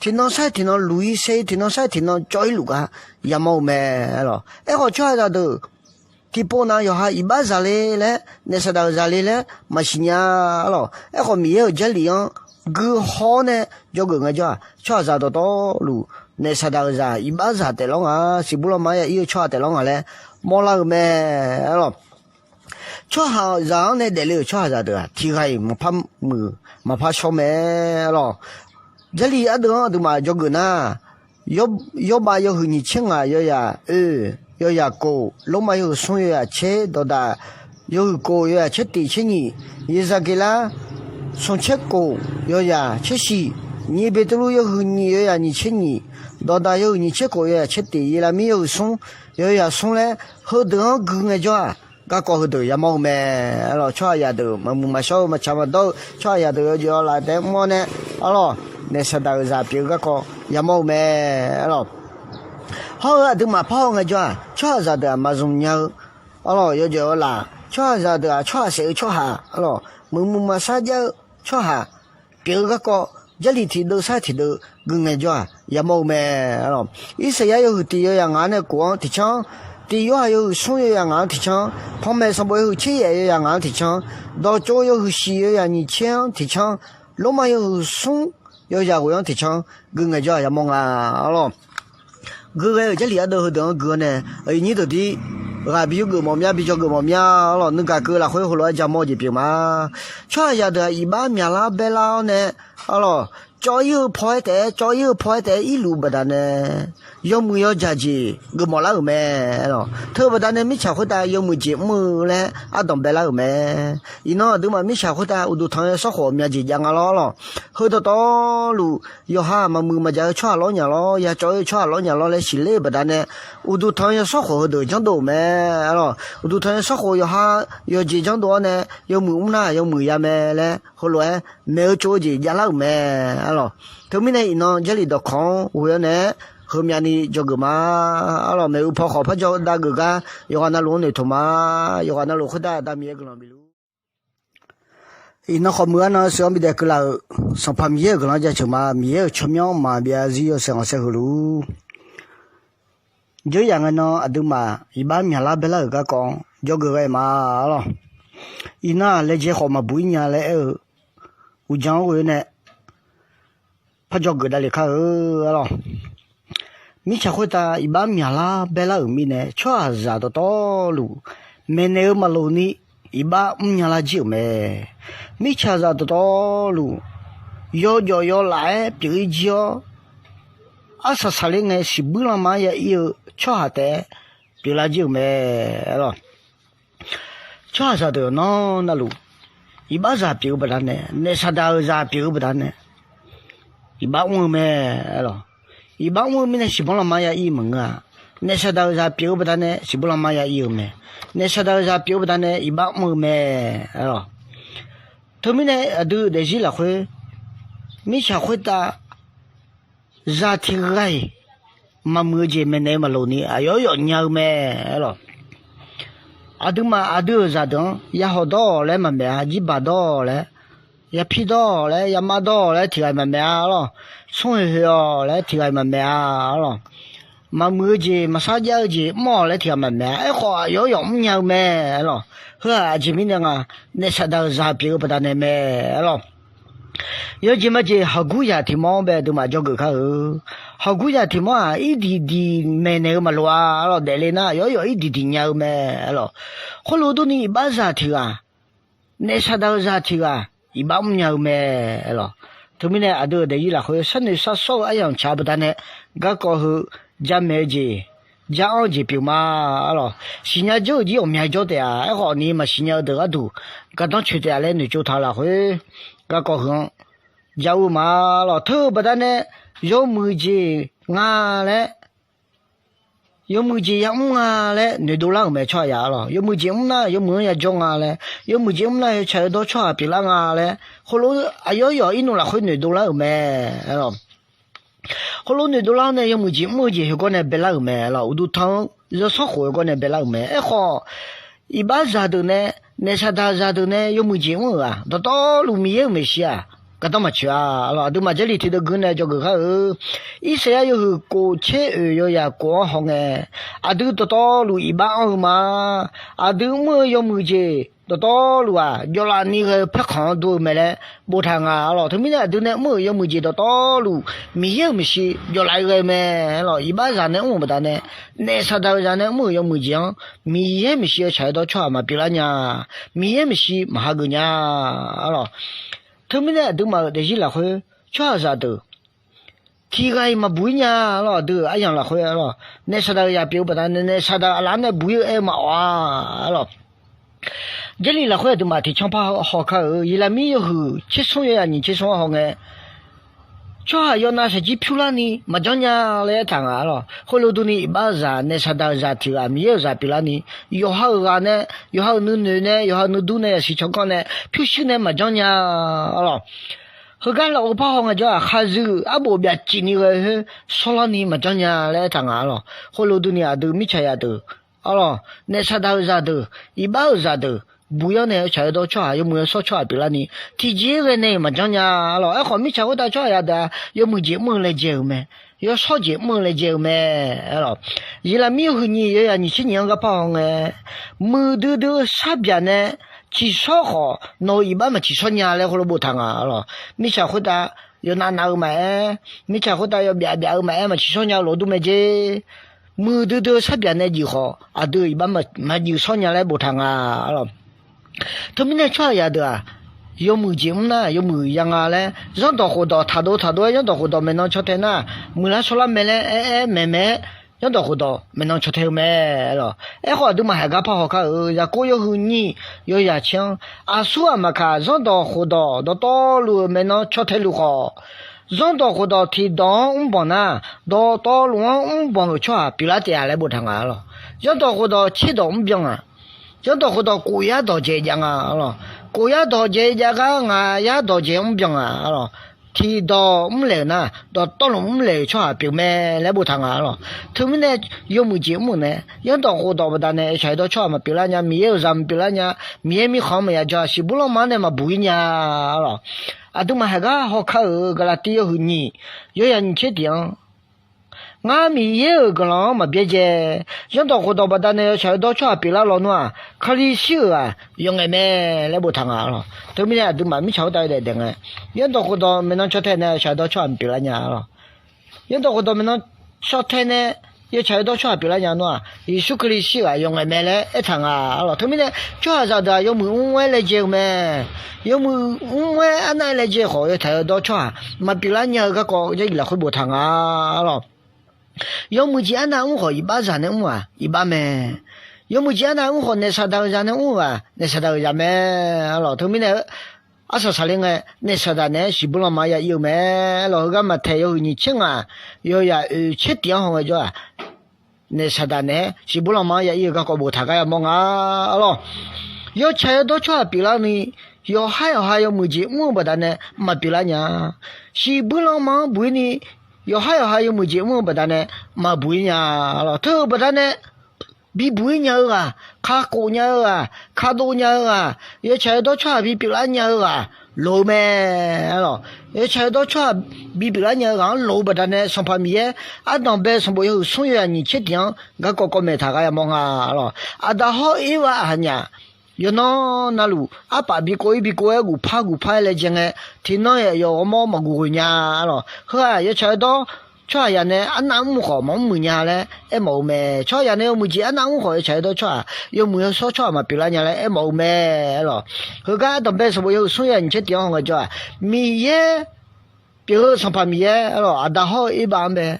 tiqnan sar-iq tiqnan luq-ir saer-ir, tiqnan sar-iq tiqnan cawv-ir luf gar yamawr-eu mae, arlawq. Aerkhawf tsawrhaqzaq deuq tiqpov nav yawqha iqbax zaqle laer, naef Saqdaq-euq zaqle laer maqsiq nya, arlawq. Aerkhawf Miqyaer-euq Jarlif-anr guihaw-awr nae dzawgeuf ngaejawr-aq, tsawrhaqzaq dawqtawvluf naef Saqdaq-euq zaq iqbax zaq taef lawr nga, siqbur lanma-anr ya ir-eu tsawrhaq taef lawr nga laer mawrlar-eu mae, arlawq. Tsawrhaqzaq-anr nae daefle-euq tsawrhaqzaq deuq-aq, tiq ghaq-iq maqpar muiq maqpar shawr mae, arlawq. Jarlif ardeuv-anr aqduimaf dzawgeuf nar, Yawrbav yawhuiq nyiq tser ngaq yawzaq oe, yawzaq kof, Lormav yawhuiq smr yawzaq tser, Dawqdaq yawhuiq kof yawzaq tser tif tser nyiq, Yeqzaqgeqlar smq tser kof yawzaq tser shiq, nyiq Beqtuvluv yawhuiq nyiq yawzaq nyiq tser nyiq, Dawqdaq yawhuiq nyiq tser kof yawzaq tser tif, Yeqlaqmir yawhuiq smr yawzaq smr laer heudeuq-anr gui ngaejawr-aq, garkawv heudeuq yamawr-eu mae. Arlawq, tsawrhaqzaq deuq maqmuiq maqshawr-eu maqtsaq maqdawr-eu tsawrhaqzaq deuq yawjeq yawlaf taef-aer mr-awr nae, arlawq, naef saqdaq-euq zaq pyeuf-eu garkawv yamawr-eu mae. Arlawq, hawr-eu aqduimaf parhaw ngaejawr-aq, tsawrhaqzaq deuq-aq maqzmq nya-eu, arlawq, yawjeq yawlaf, tsawrhaqzaq deuq-aq tsawrhaq saef-eu tsawrhaq, arlawq, muiqmuiq maqsar jav-eu tsawrhaq pyeuf-eu garkawv, Jarlif tiqdeuv sar tiqdeuv gui ngaejawr-aq yamawr-eu mae. Arlawq, Irsaqyar yawhuiq tiq yawzaq ngaq-anr nae kof-anr tiqcanr, tiq Yorhaq yawhuiq smr yawzaq ngaq-anr tiqcanr, panmaeq sanqbof yawhuiq tser yaef yawzaq ngaq-anr tiqcanr, dawqtsov yawhuiq shiq yawzaq nyiq tser-anr tiqcanr, Lormav yawhuiq smr yawzaq ghoeq-anr tiqcanr gui ngaejawr-aq yamawr nga. Arlawq, gui ghae-euq Jarlif ardeuv heudeuq-anr gui-awr nae, iqnyir deuqdir ghaq bi yurgeuf mawf mya, bi dzawgeuf mawf mya. Arlawq, nuigaq keuv lafkhoer heulof-aer jamawr-eu jeq pyeuf ma. Tsawrhaqzaq deuq-aq iqbax myaqlar baerlar-awr nae, arlawq, cawv-ir-eu paw-aer taef-aer, cawv-ir-eu paw-aer taef-aer irluf-eu baqdanae, yawmuiq yawjaq jeq geufmawf lar-euq mae. Arlawq, teu-eu baqdanae mirtsaq khoertav yawmuiq jeq mr-eu laer ardanq baelar-euq mae. Iqnan aqduimaf mirtsaq khoertav uqduq tanq-eu yawsanr khof mya jeq jav nga lawr lawq. Heu dawqtawvluf yawqha maqmuiq maqjaq-eu tsawrhaq lawrnya lawr, ya cawv-ir-eu tsawrhaq lawrnya lawr laer siqler-euq baqdanae, uqduq tanq-eu yawsanr khof heudeuq janrdov-euq mae. Arlawq, uqduq tanq-eu yawsanr khof yawqha yawjeq janrdov-awr nae, yawmuiq mrnar yawmuiq ya mae laer heulof-aer maeq-eu tsov-eu jeq javlar-euq mae. Arlawq, teumirnae iqnan Jarlif dawqkawq-anr ghoe-awr nae-aer heumyavni dzawgeuf ma. Arlawq, maeqhu paw khawf parjaw dav geuf gar yawqghaq navluf-anr noeqtmq ma. Yawqghaq navluf khoertav Aqda Miqyaer guiqlanq bifluf. Iqnan khawf muiq-ar nan seuq-anr bidaef keuvlaf-euq Sanqpaq Miqyaer-euq guiqlanq jaceuq ma. Miqyaer-euq tsawrmyanr maqbyav zarzir yawshaef khanqsaer heulof-ur, jeuryaq ngae nan aqduimaf iqbax myaqlar baerlar-euq garkawv-anr dzawgeuf ghae ma. Arlawq, iqnan-aq laejae khawf maqbuq-ir nya laer aer-eu uqdzan-anr ghoe nae parjaw geuf davle kar-eu. Arlawq, mirtsaq khoertav iqbax myaqlar baerlar-euq mirnae, tsawrhaqzaq dawqtawvluf maeqnaeq-eu maqloq ni iqbax mrnya lar jir-euq mae. Mirtsaqzaq dawqtawvluf yawjawf yawlaf-aer pyeuf-ir jir-awr, arsaq saqler ngae siqbuir lanma-anr ya ir-eu tsawrhaq taef-aer pyeuflar jir-euq mae. Arlawq, tsawrhaqzaq deuq nan navluf, iqbaxzaq pyeuf-eu baqdanae, naef saqdaq-euq zaq pyeuf-eu baqdanae, iqbax mr-eu mae. Arlawq, iqbax mr-eu mirnae siqbuir lanma-anr ya ir maqngeur-a. Naef saqdaq-euq zaq pyeuf-eu baqdanae siqbuir lanma-anr ya ir-eu mae. Naef saqdaq-euq zaq pyeuf-eu baqdanae iqbax mr-eu mae. Arlawq, teumirnae aqdui daefzir lafkhoer, mirtsaq khoertav zaq tiq ghaq-iq maqmuiq-eu jeq maeqnaeq-eu maqloq ni aqyawf yawf nya-eu mae. Arlawq, aqduimaf aqdui-euq zaqdeuq-anr ya hawq dawr-awq laer maqmaeq-a. Jirbaq dawr-awq laer, ya pir dawr-awq laer, ya mar dawr-awq laer tiq ghaq-iq maqmaeq-a. Arlawq, smr hoeq hoeq-awq laer tiq ghaq-iq maqmaeq-a. Arlawq, maqmuiq-eu jeq maqsar jav-eu jeq mr-awq laer tiq ghaq maqmaeq-a. Aerkhawf aqyawf yawf mrnya-eu mae. Arlawq, heu-aq aqjeq mirnae nga, naef saqdaq-euq zaq pyeuf-eu baqdanae mae. Arlawq, yawjeq majeq hawqgurzaq tiq mawr-anr bae aqduimaf dzawgeuf kar-eu. Hawqgurzaq tiq mawr-aq irdiq diq maeqnaeq-eu maqloq-a. Arlawq, daefle nar aqyawf yawf irdiq diq nya-eu mae. Arlawq, khoerlof durni iqbaxzaq tiq ghaq, naef saqdaq-euq zaq tiq ghaq iqbax mrnya-eu mae. Arlawq, teumirnae aqdui-euq daefzir lafkhoer sharnoeq sharsawr-eu aryamq tsaq-eu baqdanae, garkawv heu jamaeq-eu jeq, jar-anr-eu jeq pyeuf ma. Arlawq, siqnya jawr-euq jir ghawqmya jawr taef-a. Aerkhawf ni maqsiqnya-eu deuq gharduq gardanr coeq taef-a laer noeqtsov taq-eu lafkhoer, garkawv heu-anr jar ur-eu ma. Arlawq, teu-eu baqdanae yawmuiq jeq nga laer, yawmuiq jeq yamr nga laer noeqdov lar-euq mae tsawrhaq yaq. Arlawq, yawmuiq jeq mr nar yawmuiq-anr yajawr nga laer, yawmuiq jeq mr nar yawtsaq yawdawr tsawrhaq pyeuflar nga laer, khoerlof aqyawf yawf irnmq lafkhoer noeqdov lar-euq mae. Arlawq, khoerlof noeqdov lar-awr nae yawmuiq jeq mr-eu jeq heugawr nae baelar-euq mae. Arlawq, uqduq tanq-eu zanrsanrkhof heugawr nae baelar-euq mae. Aerkhawf, iqbaxzaq deuq nae, naef saqdaq zaqdeuq nae yawmuiq jeq mr-euq-aq, dawqtawvluf Miqyaer-euq maeqshi-aq, gardanr maqcoeq-a. Arlawq, aqduimaf Jarlif tiqdeuv gui nae dzawgeuf kar-eu. Irsaqyar yawhuiq kof tser oeq yawzaq kof-anr hawngae, aqdui dawqtawvluf iqbax anr-eu ma. Aqdui mr-eu yawmuiq jeq dawqtawvluf-aq, jawvlaf ni ghae-eu paerkhanq-anr dur-eu mae laer boftaq nga. Arlawq, teumirnae aqdui nae mr-euq yawmuiq jeq dawqtawvluf Miqyaer-euq maeqshi jawvlaf-ir ghae-eu mae. Arlawq, iqbaxzaq nae mr-euq baqdanae, naef saqdaq-eu zaq nae mr-euq yawmuiq jeq-anr Miqyaer maeqshi yawtsaq yawdawr tsawrhaq maqpyeuf lar nya. Miqyaer maeqshi maqhageuf nya. Arlawq, teumirnae aqduimaf-euq daefzir lafkhoer tsawrhaqzaq deuq tiq ghaq-iq maqbuq-ir nya. Arlawq, aqdui-euq aryamq lafkhoer, arlawq, naef saqdaq-euq zaq pyeuf-eu baqdanae naef saqdaq aqlaf-anr nae buq-ir-eu aer-eu maqawq-a. Arlawq, Jarlif lafkhoer aqduimaf tiqcanr par haw kar-eu. Yeqlaqmir yawhuiq tser smr yawzaq nyiq tser smr-anr hawngae, Tsawrhaq yawnav shaqjir pyur larni maqjanr nya laer aertaq nga arlawq. Khoerlof durni iqbax-euq zaq, naef saqdaq-euq zaq tiq ghaq Miqyaer-euq zaq pyeuflarni, yawqha-euq ghaq nae, yawqha-euq nuinoeq nae, yawqha-euq nuidur nae, yasiq tsawrganr nae pyurshuir nae maqjanr nya arlawq. Heugar lafov par haw ngaejawr-aq, khaqzuiq arbof byafcif ni ghae khoer shawrlarni maqjanr nya laer aertaq nga arlawq. Khoerlof durni aqdui mirtsaq zaqdeuq arlawq, naef saqdaq-euq zaqdeuq, iqbax-euq zaqdeuq, buq-ir-awr nae yawtsaq yawdawr tsawrhaq, yawmuiq yawshawr tsawrhaq pyeuflarni tiqjeq-ir ghae nae-iq maqjanr nya arlawq. Aerkhawf mirtsaq khoertav tsawrhaq yadeuq-aq, yawmuiq jeq mr-eu laejae-euq mae, yawshawr jeq mr-eu laejae-euq mae arlawq. Yeqlaqmir yawhuiq nyiq yawyaq nyiq tser nyiq-anr gar par haw ngae, muiqdui dui-eu sharbyaq nae ciqshawr khawf, nawq-euq iqbax maqciqshawr nya laer khoerlof boftaq nga arlawq. Mirtsaq khoertav yawnav nav-eu maqaer, mirtsaq khoertav yawbyaf byaf-eu maqaer, maqciqshawr nya-eu lof dur mae jer. Muiqdui dui-eu sharbyaq nae juif khawf, aqdui-euq iqbax maqjuif shawr nya laer boftaq nga arlawq. Teumirnae tsawrhaq yadeuq-aq, yawmuiq jeq mr nar yawmuiq ya nga laer, zanrdawq khofdawq taqdov taqdov-aer zanrdawq khofdawq maeqnan caw tae nar, muiqlar shawrlar mae laer aer aer maeq maeq-aer, zanrdawq khofdawq maeqnan caw tae-eu mae arlawq. Aerkhawf aqduimaf haq gar par haw kar-euq, Yaqkov yawhuiq nyiq yawyaq tser-anr, aqsur aqmaqkaq zanrdawq khofdawq dawqtawvluf-euq maeqnan caw tae luf khawf, zanrdawq khofdawq tiqdawq-anr mrbanq nar, dawqtawvluf-anr mrbanq-euq tsawrhaq pyeuflar taef-a laer boftaq nga arlawq. Zanrdawq khofdawq tserdawq mrbyan-aq, zanrdawq khofdawq kof yar dawq dzaeq jav nga arlawq. Kof yar dawq dzaeq jav gar ngaq yar dawq dzaeq mrbyan-aq arlawq. Tiqdawq mrlaeq-euq nar, dawqtawvluf mrlaeq-euq tsawrhaq pyeuf mae laer boftaq nga arlawq. Teumirnae yawmuiq jeq mr-euq mae, zanrdawq khofdawq baqdanae yawtsaq yawdawr tsawrhaq maqpyeuf lar nya, Miqyaer-euq zaq maqpyeuf lar nya, Miqyaer mirkhanq-anr maqya jawr-a, siqbur lanma-anr nae maqbuq-ir nya arlawq. Aqduimaf haq gar haw kar-euq Gaqlaqtiv yawhuiq nyiq yawyaq nyiq tser tiq-anr, ngar Miqyaer-euq guiqlanq-anr maqbyaerdzae, zanrdawq khofdawq baqdanae yawtsaq yawdawr tsawrhaq pyeuflar lawnmr-aq, Kali shir-euq-aq yawf ngaeq mae laer boftaq nga arlawq. Teumirnae aqduimaf mirtsaq khoertav yawdaef daef ngae, zanrdawq khofdawq maeqnan caw tae nae yawtsaq yawdawr tsawrhaq maqpyeuf lar nya arlawq. Zanrdawq khofdawq maeqnan caw tae nae yawtsaq yawdawr tsawrhaq pyeuflar nya nmr-aq, Yeqsur Kali shir-euq-aq yawf ngaeq mae laer aertaq nga arlawq. Teumirnae tsawrhaqzaq deuq-aq yawmuiq mr-aer laejae-eu mae. Yawmuiq mr-aer arnav-aer laejae khawf, yawtsaq yawdawr tsawrhaq maqpyeuf lar nya-eu garkawv Jarlif lafkhoer boftaq nga arlawq. Yawmuiq jeq arnav mr khawf, iqbaxzaq nae mr-aq iqbax mae. Yawmuiq jeq arnav mr khawf, naef saqdaq-euq zaq nae mr-aq naef saqdaq-euq zaq mae arlawq. Teumirnae arsaq saqler ngae, naef saqdaq naeq-aer siqbur lanma-anr ya ir-eu mae arlawq. Heugar Maqtaeq yawhuiq nyiq tser ngaq yawyaq oeq tser tiq-anr haw ngaejawr-aq, naef saqdaq naeq-aer siqbur lanma-anr ya ir-eu garkawv boftaq gar yamawr nga arlawq. Yawtsaq yawdawr tsawrhaq pyeuflarni, yawqhar yawqha yawmuiq jeq mr-eu baqdanae maqpyeuf lar nya. Siqbur lanma-anr buq-ir ni, yawqhar yawqha yawmuiq jeq mr-eu baqdanae maqbuq-ir nya arlawq. Teu-eu baqdanae bibuq-ir nya-eu ghaq, kakhof nya-eu ghaq, kadov nya-eu ghaq, yawtsaq yawdawr tsawrhaq bipyeuf lar nya-eu ghaq loq-eu mae arlawq. Yawtsaq yawdawr tsawrhaq bipyeuf lar nya-eu ghaq-anr loq-eu baqdanae, Sanqpaq Miqyaer ardanq bae sanqbof yawhuiq smr yawyaq nyiq tser tiq-anr garkawv kawv maeq taq gar yamawr nga arlawq. Aqda hawr-eu Erbav aqhaqnyaf yawqnan navluf arpaf bikov-ir bikov-aer gufpar gufpar-aer laejae ngae, tiqnan-iq aqyawf ghawrmawr maqguf ghoeq nya arlawq. Heu-aq yawtsaq yawdawr tsawrhaqzaq nae arnav mr-eu khawf maqmr muiq nya laer aermawf-eu mae. Tsawrhaqzaq nae yawmuiq jeq arnav mr khawf, yawtsaq yawdawr tsawrhaq, yawmuiq yawshawr tsawrhaq maqpyeuf lar nya laer aermawf-eu mae arlawq. Heugar ardanq bae sanqbof yawhuiq smr yawyaq nyiq tser tiq-anr haw ngaejawr-aq, Miqyaer pyeuf-eu Sanqpaq Miqyaer arlawq, aqda hawr-eu Erbav-anr bae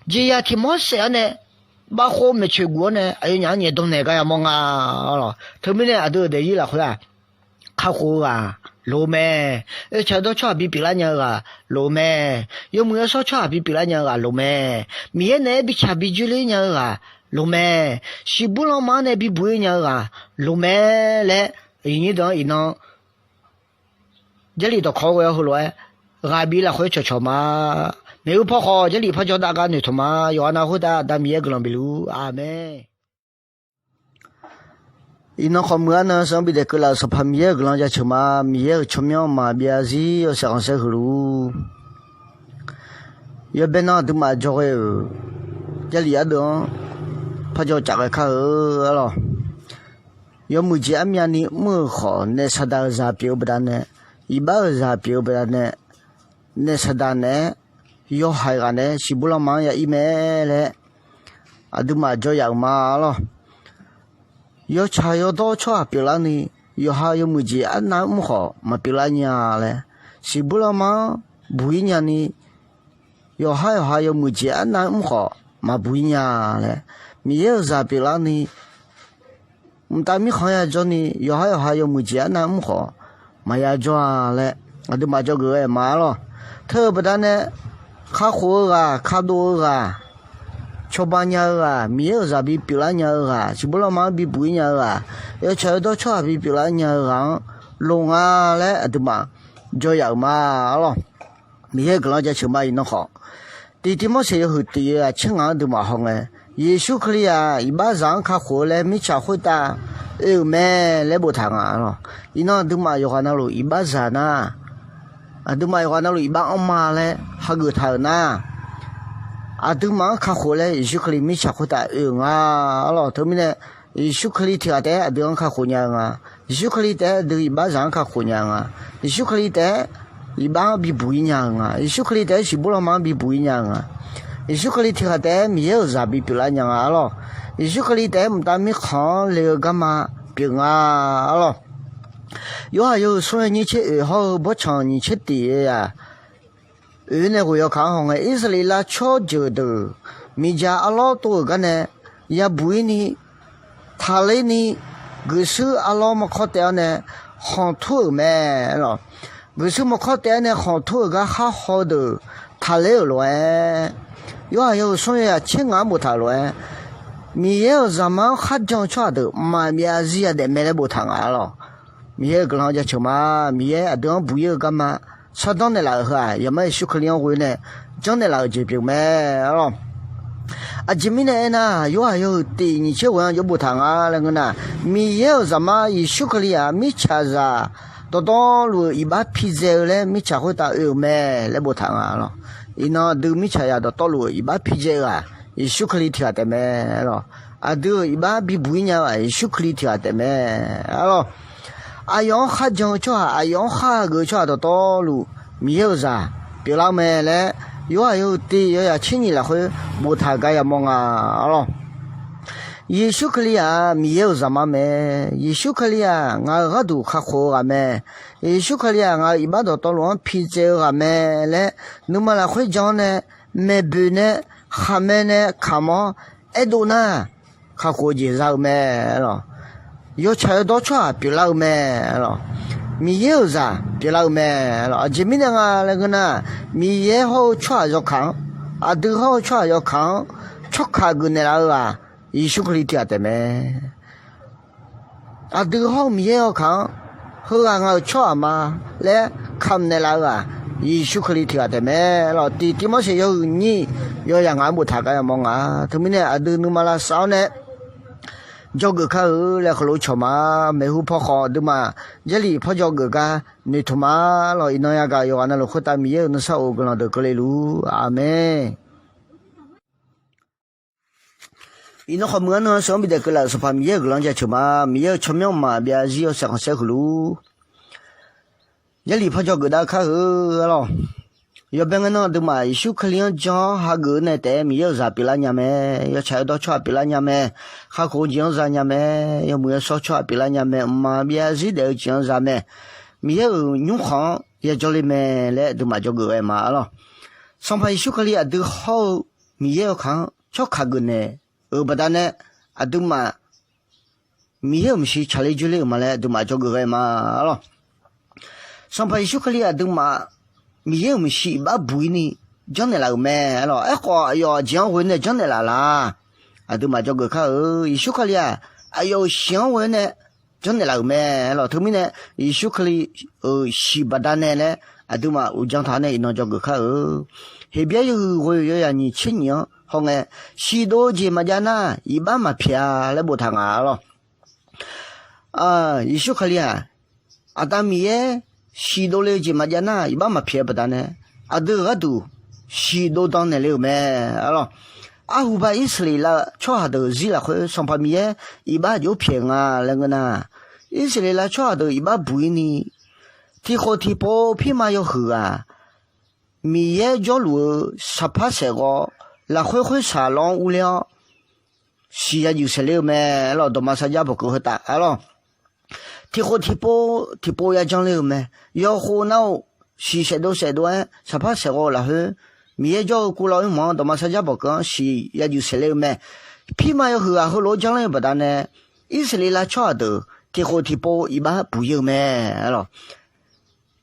jeqzaq tiq mawr saef-awr nae, bavkhov maeqtsoeq guf-awr nae aqyawfnyaf-anr nyaef dan naeq gar yamawr nga arlawq. Teumirnae aqdui-euq daefzir lafkhoer-aq, kakhof-eu ghaq loq-eu mae. Yawtsaq yawdawr tsawrhaq bipyeuf lar nya-eu ghaq loq-eu mae. Yawmuiq yawshawr tsawrhaq bipyeuf lar nya-eu ghaq loq mae. Miqyaer naeq-aer bitsaq bijoerler nya-eu ghaq loq mae. Siqbur lanma-anr nae bibuq-ir nya-eu ghaq loq mae laer, aqyuif nyir deuq-anr iqnan Jarlif dawqkawq ghoe-awr heulof-aer ghaq bif lafkhoer cawqcawq ma. Maeqhu paw khawf Jarlif parjawr dav gar noeqtmq ma. Yawqha nav khoertav Aqda Miqyaer guiqlanq bif luf-ur. Aqmeq. Iqnan khawf muiq-ar nan sanqbof daef keuvlaf-euq Sanqpaq Miqyaer-euq guiqlanq jaceuq ma. Miqyaer-euq tsawrmyanr maqbyav zarzir yawshaef khanqsaer huiq luf-ur. Yawbae nan aqduimaf jawr ghae-euq Jarlif ardeuv-anr parjawr caf ghae kar-eu arlawq. Yawmuiq jeq armyavni mr-euq khawf, naef saqdaq-euq zaq pyeuf-eu baqdanae, iqbax-euq zaq pyeuf-eu baqdanae, naef saqdaq naeq-aer yawhaiq ghaq naeq-aer siqbur lanma-anr ya ir mae laer aqduimaf jawr yaf-euq ma arlawq. Yawtsaq yawdawr tsawrhaq pyeuflarni, yawqha yawmuiq jeq arnav mr khawf maqpyeuflar nya laer, siqbur lanma-anr buq-ir nyani, yawqhar yawqha yawmuiq jeq arnav mr khawf maqbuq-ir nya laer, Miqyaer-euq zaq pyeuflarni, mqtav mirkhanq-anr yajawrni, yawqhar yawqha yawmuiq jeq arnav mr khawf maqya jawr-a laer, Aqduimaf dzawgeuf ghae ma-ar lawq. Teu-eu baqdanae kakhof-eu ghaq, kadov-eu ghaq, cawba nya-eu ghaq, Miqyaer-euq zaq bipyeuf lar nya-eu ghaq, siqbur lanma-anr bibuq-ir nya-eu ghaq, yawtsaq yawdawr tsawrhaq bipyeuf lar nya-eu ghaq-anr loq nga laer aqduimaf dzaw yaf-euq ma-ar lawq. Miqyaer-euq guiqlanq jaceuq ma. Iqnan khawf, tiqtiv mawrseq yawhuiq tiq-eu aqtser ngaq-anr aqduimaf hawngae, Yeqsur Kali-aq iqbaxzaq-anr kakhof-eu laer mirtsaq khoertav oe-euq mae laer boftaq nga-ar lawq. Iqnan aqduimaf yawqghaq navluf iqbaxzaq nar, aqduimaf yawqghaq navluf iqbax anrma laer hageuf taq-euq nar, aqduimaf-anr kakhof laer Yeqsur Kali mirtsaq khoertav oe-euq nga-ar lawq. Teumirnae Yeqsur Kali tiq ghaq taef-aer aqdui-anr kakhof nya-eu nga. Yeqsur Kali taef-aer aqdui iqbaxzaq-anr kakhof nya-eu nga. Yeqsur Kali taef-aer iqbax-anr bibuq-ir nya-eu nga. Yeqsur Kali taef-aer siqbur lanma-anr bibuq-ir nya-eu nga. Yeqsur Kali tiq ghaq taef-aer Miqyaer-euq zaq bipyeuf lar nya nga-ar lawq. Yeqsur Kali taef-aer mqtav mirkhanq-anr le-eu garma pyeuf nga-ar lawq. Yorhaq yawhuiq smr yawnyir tser oeq hawr-eu bawrtsanq nyiq tser tiq-eu-aq, oeq nae ghoeq yawkaq-anr hawngae, Irsaqleqlav tsawrjeuq deuq miqdzaq arlawr tov-euq garnae yabuq-ir ni, taqler ni, guiqshuir arlawr mawrkawr taev-awr nae khanqtur-euq mae-ar lawq. Guiqshuir mawrkawr taev-aer nae khanqtur-euq gar khar haw-eu deuq taqler-euq lof-aer, Yorhaq yawhuiq smr yawnyir tser ngaq-anr boftaq-euq lof-aer, Miqyaer-euq zaqmar-anr kharjan-eu tsawrhaq deuq mqmaq maqbyav zarzir yadaef mae laer boftaq nga-ar lawq. Miqyaer-euq guiqlanq jaceuq ma. Miqyaer aqdui-anr buq-ir-eu garma shardanr naeqlaf-euq heu-aq, Yaqmar Yeqsur Kali-anr ghoe nae janrnaeq laf-euq jeq pyeuf mae-ar lawq. Aqjeq mirnae aernar, Yorhaq yawhuiq tiq nyiq tser ghoe-anr jawr boftaq nga laer ngeur nar, Miqyaer-euq zaqmar Yeqsur Kali-aq mirtsaqzaq dawqtawvluf-euq iqbax pidzae-eu laer mirtsaq khoertav oe-euq mae laer boftaq nga-ar lawq. Iqnan aqdui mirtsaqzaq dawqtawvluf-euq iqbax pidzae-eu-aq, Yeqsur Kali tiq ghaq taef mae-ar lawq. Aqdui-euq iqbax bibuq-ir nya-eu-aq, Yeqsur Kali tiq ghaq taef mae-ar lawq. Aqyawf-anr kharjan-eu tsawrhaq, aqyawf-anr khar hageuf-eu tsawrhaq dawqtawvluf Miqyaer-euq zaq pyeuflar-eu mae laer, Yorhaq yawhuiq tiq yawzaq tser nyiq lafkhoer boftaq gar yamawr nga-ar lawq. Yeqsur Kali-aq Miqyaer-euq zaqmar mae. Yeqsur Kali-aq ngaq-euq gharduq kakhof-eu ghaq mae. Yeqsur Kali-aq ngaq-euq iqbax dawqtawvluf-anr pidzae-eu ghaq mae laer, nuima lafkhoer jan-awr nae, maeqboeq nae, khaqmae nae kamq-awr aerdov nar, kakhof-eu jeq za-eu mae-ar lawq. Yawtsaq yawdawr tsawrhaq pyeuflar-eu mae-ar lawq. Miqyaer-euq zaq pyeuflar-eu mae-ar lawq. Aqjeq mirnae nga laer ngeur nar, Miqyaer hawr-eu tsawrhaq yawkaq-anr, aqdui hawr-eu tsawrhaq yawkaq-anr tsawrkaq geuf naeqlaf-eu-aq, Yeqsur Kali tiq ghaq taef mae. Aqdui hawr-eu Miqyaer yawkaq-anr, heughaq ngaq-euq tsawrhaq ma laer kamq naeqlaf-eu-aq, Yeqsur Kali tiq ghaq taef mae-ar lawq. Tiqtiv mawrseq yawhuiq nyiq yawzaq ngaq-anr boftaq gar yamawr nga. Teumirnae aqdui nuima lavsav-awr nae dzawgeuf kar-eu laer heulof cawq ma. Maeqhu paw khawf aqduimaf Jarlif paw dzawgeuf gar noeqtmq ma lawq. Iqnan yagaq yawqghaq navluf khoertav Miqyaer-euq nuisar of-eu guiqlanq deuq keuvle luf-ur. Aqmeq. Iqnan khawf meuq-anr nan-eu sheuq-anr bidaef keuvlaf-euq Sanqpaq Miqyaer-euq guiqlanq jaceuq ma. Miqyaer-euq tsawrmyanr maqbyav zarzir yawshaef khanqsaer huiq luf-ur. Jarlif paw dzawgeuf dav kar-eu-ar lawq. Yawbae ngae nan aqduimaf Yeqsur Kali-anr jan-awr hageuf-eu nae taef-aer Miqyaer-euq zaq pyeuflar nya mae. Yawtsaq yawdawr tsawrhaq pyeuflar nya mae. Kakhof-eu jeq-anr za nya mae. Yawmuiq yawshawr tsawrhaq pyeuflar nya mae. Mqmaq byav zarzir daef-eu jeq-anr za mae. Miqyaer-euq nymrkhanq-anr yajawr le mae laer aqduimaf dzawgeuf ghae ma-ar lawq. Sanqpaq Yeqsur Kali aqdui hawr-eu Miqyaer yawkaq-anr tsawrkaq geuf naeq-euq baqdanae aqduimaf Miqyaer-euq maeqshi tsaqler dzoerler-euq ma laer aqduimaf dzawgeuf ghae ma-ar lawq. Sanqpaq Yeqsur Kali aqduimaf Miqyaer-euq maeqshi iqbax buq-ir ni janrnaeq laf-euq mae-ar lawq. Aerkhawf aqyawf-euq jeq-anr ghoe nae janrnaeq laf laq? Aqduimaf dzawgeuf kar-eu Yeqsur Kali-aq aqyawf-euq shiq-anr ghoe nae janrnaeq laf-euq mae-ar lawq. Teumirnae Yeqsur Kali-euq shiq baqdanae laer aqduimaf uqdzan taq-awr nae iqnan dzawgeuf kar-eu Heqbyaer yawhuiq ghoe yawzaq nyiq tser nyiq-anr hawngae, shiq dov-eu jeq maqjav nar iqbax maqpyaeq-a laer boftaq nga-ar lawq. Yeqsur Kali-aq Aqda Miqyaer shiq dovle-eu jeq maqjav nar iqbax maqpyaeq-eu baqdanae aqdui-euq gharduq shiq dov dan naeqle-euq mae-ar lawq. Arhuba Irsaqleqlav tsawrhaq deuq zir lafkhoer Sanqpaq Miqyaer iqbax aqjox pyaeq nga laer ngeur nar, Irsaqleqlav tsawrhaq deuq iqbax buq-ir ni tiqkhof tiqpov pirma yawhuiq ghaq Miqyaer jawrluf-eu saqpar saeqghawv lafkhoer khoer saq lawr-anr urler-awr siq yajuif saeqler-eu mae-ar lawq. Dawqma sarjax bawqkeuv heu taf-ar lawq. Tiqkhof tiqpov tiqpov yajanr ler-eu mae. Yawqkhof nar-aq, siq saefdov saefdov-aer saqpar saeqghawv lafkhoer Miqyaer jawr-eu kuvlawv-ir mq-anr dawqma sarjax bawqkeuv-anr siq yajuif saeqler-eu mae. Pirma yawhuiq ghaq heulof-aer janr ler-eu baqdanae Irsaqleqlav tsawrhaq deuq tiqkhof tiqpov iqbax buq-ir-eu mae-ar lawq.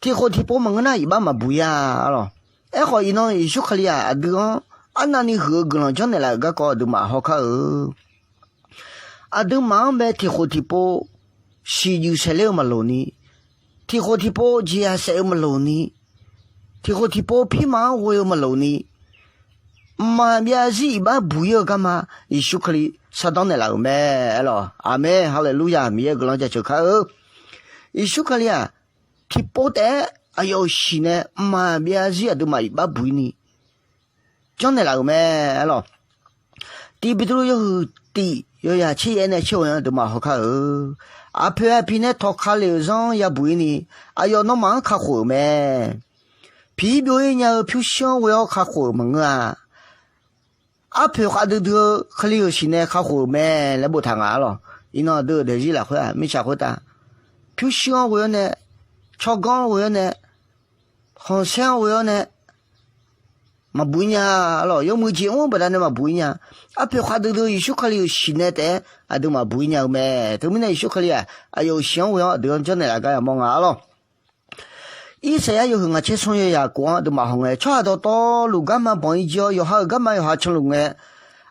tiqkhof tiqpov maqngeur nar iqbax maqbuq ir-a lawq. Aerkhawf iqnan Yeqsur Kali-aq aqdui-anr arnavni huiq-eu guiqlanq janrnaeq laf-euq garkawv aqduimaf hawkar-eu aqduimaf-anr bae tiqkhof tiqpov siqjuif saeqler-eu maqloq ni, tiqkhof tiqpov jeqzaq saef-eu maqloq ni, tiqkhof tiqpov pirma-anr ghoe-eu maqloq ni, mqmaq byav zarzir iqbax buq ir-eu garma Yeqsur Kali shardanr naeqlaf-euq mae. Aerlawq, aqmeq, haleluya, Miqyaer-euq guiqlanq jaceuq kar-eu. Yeqsur Kali-aq tiqpov taef-aer aqyawf-euq siq nae mqmaq byav zarzir aqduimaf iqbax buq ir ni janrnaeq laf-euq mae. Aerlawq, Tiq Beqtuvluv yawhuiq tiq yawzaq tser yaef nae tser ghoe-anr aqduimaf hawkar-eu, aqpoeq aqpiq nae tawqka lef-euq zanr-anr yabuq ir ni, aqyawf nawmaf-anr kakhof-euq mae. Piq-ir byov-ir nya-eu pyurshuir-anr ghoe-awr kakhof-euq maqngeur-a. Arpoeq khavdui dui-eu Kali-euq siq nae kakhof-euq mae laer boftaq nga-ar lawq. Iqnan aqdui-euq daefzir lafkhoer-aq mirtsaq khoertav pyurshuir-anr ghoe-awr nae, tsawrganr-anr ghoe-awr nae, khanqsaer-anr ghoe-awr nae maqbuq ir nya-a lawq. Yawmuiq jeq mr-eu baqdanae maqbuq ir nya. Arpoeq khavdui dui-eu Yeqsur Kali-euq siq nae taef-aer aqduimaf buq ir nya-eu mae. Teumirnae Yeqsur Kali-aq aqyawf-euq siq-anr ghoe-awr aqdui-anr janrnaeq laf gar yamawr nga-ar lawq. Irsaqyar yawhuiq ngaq tser smr yawzaq kof-anr aqduimaf hawngae, tsawrhaq dawqtawvluf garma banq ir jir-awr, yawqha-euq garma yawqha canluf ngae,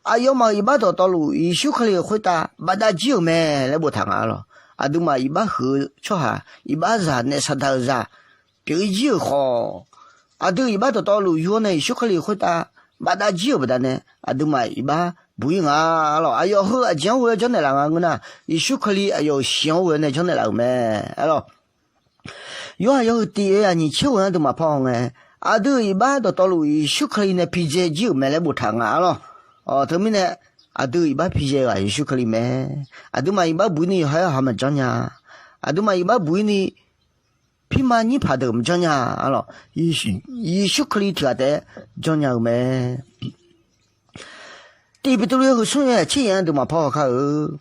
aqyawfmaf-euq iqbax dawqtawvluf Yeqsur Kali-euq khoertav bafdav jir-euq mae laer boftaq nga-ar lawq. Aqduimaf iqbax huiq-eu tsawrhaq, iqbax zaq, naef saqdaq-euq zaq pyeuf-ir jir-euq khawf, aqdui-euq iqbax dawqtawvluf yur-awr nae Yeqsur Kali-euq khoertav bafdav jir-euq baqdanae aqduimaf iqbax buq ir nga-ar lawq. Aqyawf heu aqjeq-anr ghoe-awr janrnaeq laf nga ngeur nar, Yeqsur Kali aqyawf-euq siq-anr ghoe-awr nae janrnaeq laf-euq mae-ar lawq. Yorhaq yawhuiq tiq yawzaq nyiq tser ghoe-anr aqduimaf parhaw ngae, aqdui-euq iqbax dawqtawvluf Yeqsur Kali nae pijae jir-euq mae laer boftaq nga-ar lawq. Teumirnae aqdui-euq iqbax pijae-eu-aq Yeqsur Kali mae. Aqduimaf iqbax buq ir ni yawqha-aer yawqha maqjanr nya. Aqduimaf iqbax buq ir ni pirma nyir paq deuq maqjanr nya-ar lawq. Yeqsur Kali tiq ghaq taef-aer janrnya-eu mae. Tiq Beqtuvluv yawhuiq smr yawzaq tser yaef-anr aqduimaf parhaw kar-eu,